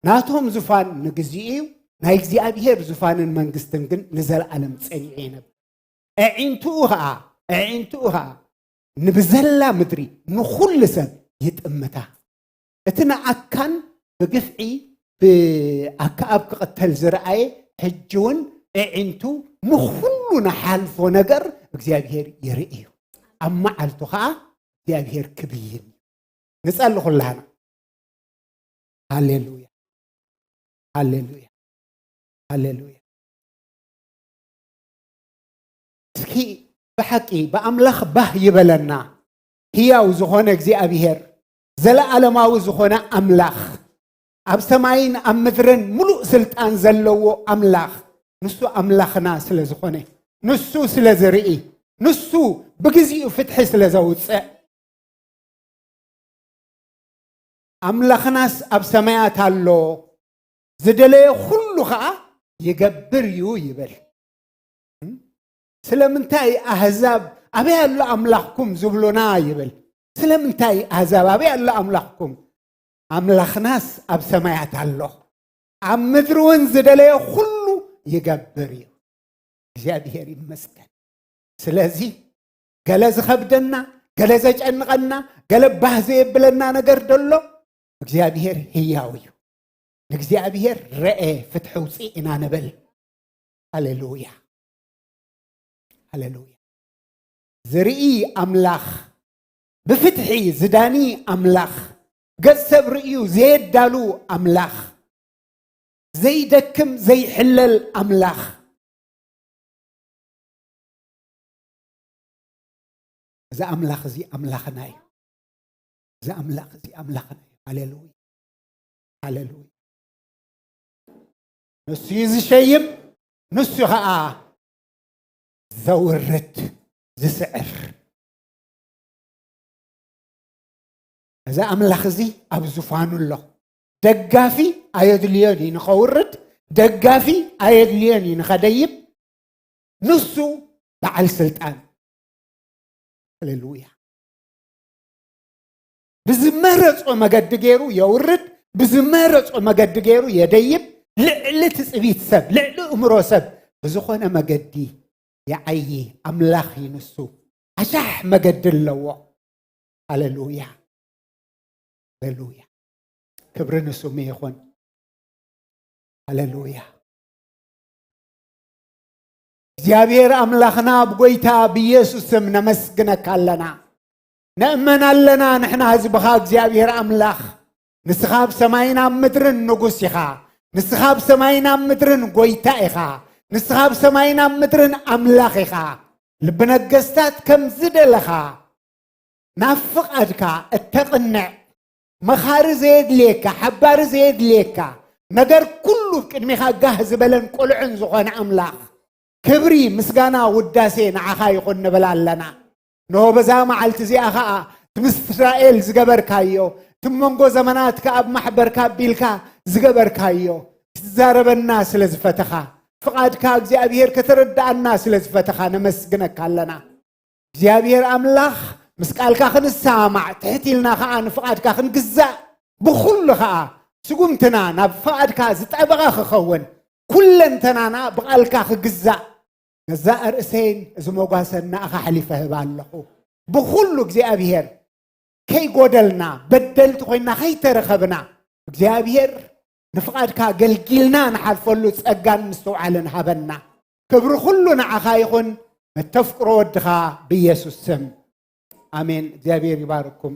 ናቶም ዙፋን ንግዚኡ እዩ፣ ናይ እግዚኣብሔር ዙፋንን መንግስትን ግን ንዘለኣለም ጸኒዑ ይነብር። ኣዒንትኡ ኸኣ፣ ኣዒንትኡ ኸኣ ንብዘላ ምድሪ ንኹሉ ሰብ ይጥምታ። እቲ ንኣካን ብግፍዒ ብኣከኣብ ክቕተል ዝረኣየ፣ ሕጂ እውን ኣዒንቱ ንኹሉ ንሓልፎ ነገር እግዚኣብሔር ይርኢ እዩ። ኣብ መዓልቱ ኸኣ እግዚኣብሔር ክብይን እዩ። ንጸሊ ኩላህና። ሃሌሉያ፣ ሃሌሉያ፣ ሃሌሉያ። እስኪ ብሓቂ ብኣምላኽ ባህ ይበለና። ህያው ዝኾነ እግዚኣብሔር፣ ዘለዓለማዊ ዝኾነ ኣምላኽ፣ ኣብ ሰማይን ኣብ ምድርን ምሉእ ስልጣን ዘለዎ ኣምላኽ፣ ንሱ ኣምላኽና ስለ ዝኾነ፣ ንሱ ስለ ዝርኢ፣ ንሱ ብግዚኡ ፍትሒ ስለ ዘውፅእ፣ ኣምላኽናስ ኣብ ሰማያት ኣሎ፣ ዝደለዮ ኩሉ ኸኣ ይገብር እዩ ይብል። ስለምንታይ ኣህዛብ ኣበይ ኣሎ ኣምላኽኩም ዝብሉና ይብል? ስለምንታይ ኣህዛብ ኣበይ ኣሎ ኣምላኽኩም? ኣምላኽናስ ኣብ ሰማያት ኣሎ፣ ኣብ ምድሪ እውን ዝደለዮ ኩሉ ይገብር እዩ። እግዚኣብሔር ይመስገን። ስለዚ ገለ ዝኸብደና፣ ገለ ዘጨንቐና፣ ገለ ባህ ዘየብለና ነገር ደሎ፣ እግዚኣብሔር ህያው እዩ። ንእግዚኣብሔር ረኤ ፍትሒ ውፅእ ኢና ንብል። ሃሌሉያ፣ ሃሌሉያ። ዝርኢ ኣምላኽ፣ ብፍትሒ ዝዳኒ ኣምላኽ፣ ገጽ ሰብ ርእዩ ዘየዳሉ ኣምላኽ፣ ዘይደክም ዘይሕለል ኣምላኽ። እዚ ኣምላኽ እዚ ኣምላኽና እዩ። እዚ ኣምላኽ እዚ ኣምላኽና እዩ። ሃሌሉያ፣ ሃሌሉያ። ንሱ እዩ ዝሸይም፣ ንሱ ኸዓ ዘውርድ፣ ዝስዕር። እዚ ኣምላኽ እዚ ኣብ ዙፋኑ ኣሎ። ደጋፊ ኣየድልዮን እዩ ንኸውርድ፣ ደጋፊ ኣየድልዮን እዩ ንኸደይብ። ንሱ በዓል ስልጣን። ሃሌሉያ። ብዝመረጾ መገዲ ገይሩ የውርድ፣ ብዝመረጾ መገዲ ገይሩ የደይብ። ልዕሊ ትጽቢት ሰብ፣ ልዕሊ እምሮ ሰብ ብዝኾነ መገዲ ይዓዪ። ኣምላኽ እዩ ንሱ። ኣሻሕ መገዲ ኣለዎ። ሃሌሉያ፣ ሃሌሉያ። ክብሪ ንስሙ ይኹን። ሃሌሉያ። እግዚኣብሔር ኣምላኽና፣ ብጎይታ ብኢየሱስ ስም ነመስግነካ ኣለና። ነእመን ኣለና ንሕና ህዝብኻ እግዚኣብሔር ኣምላኽ። ንስኻ ኣብ ሰማይን ኣብ ምድርን ንጉስ ኢኻ። ንስኻ ኣብ ሰማይን ኣብ ምድርን ጎይታ ኢኻ። ንስኻ ኣብ ሰማይን ኣብ ምድርን ኣምላኽ ኢኻ። ልቢ ነገስታት ከም ዝደለኻ ናብ ፍቓድካ እተቕንዕ፣ መኻሪ ዘየድልየካ፣ ሓባሪ ዘየድልየካ፣ ነገር ኩሉ ቅድሚኻ ጋህ ዝበለን ቅሉዕን ዝኾነ ኣምላኽ፣ ክብሪ፣ ምስጋና፣ ውዳሴ ንዓኻ ይኹን ንብል ኣለና። እንሆ በዛ መዓልቲ እዚኣ ኸኣ፣ እቲ ምስ እስራኤል ዝገበርካዮ፣ እቲ መንጎ ዘመናትካ ኣብ ማሕበርካ ኣቢልካ ዝገበርካዮ፣ ክትዛረበና ስለ ዝፈተኻ፣ ፍቓድካ እግዚኣብሔር ከተረድኣና ስለ ዝፈተኻ ነመስግነካ ኣለና። እግዚኣብሔር ኣምላኽ፣ ምስ ቃልካ ክንሰማማዕ፣ ትሕት ኢልና ኸዓ ንፍቓድካ ክንግዛእ፣ ብኹሉ ኸዓ ስጉምትና ናብ ፍቓድካ ዝጠበቐ ክኸውን፣ ኩለንተናና ብቓልካ ክግዛእ፣ ነዛ ርእሰይን እዚ መጓሰን ንኣኻ ኣሕሊፈ ህባ ኣለኹ። ብኹሉ እግዚኣብሔር ከይጎደልና፣ በደልቲ ኮይና ከይተረኸብና፣ እግዚኣብሔር ንፍቓድካ ኣገልጊልና ንሓልፈሉ ጸጋን ምስትውዓልን ሃበና። ክብሪ ኩሉ ንዓኻ ይኹን፣ መተፍቅሮ ወድኻ ብኢየሱስ ስም። ኣሜን። እግዚኣብሔር ይባርኩም።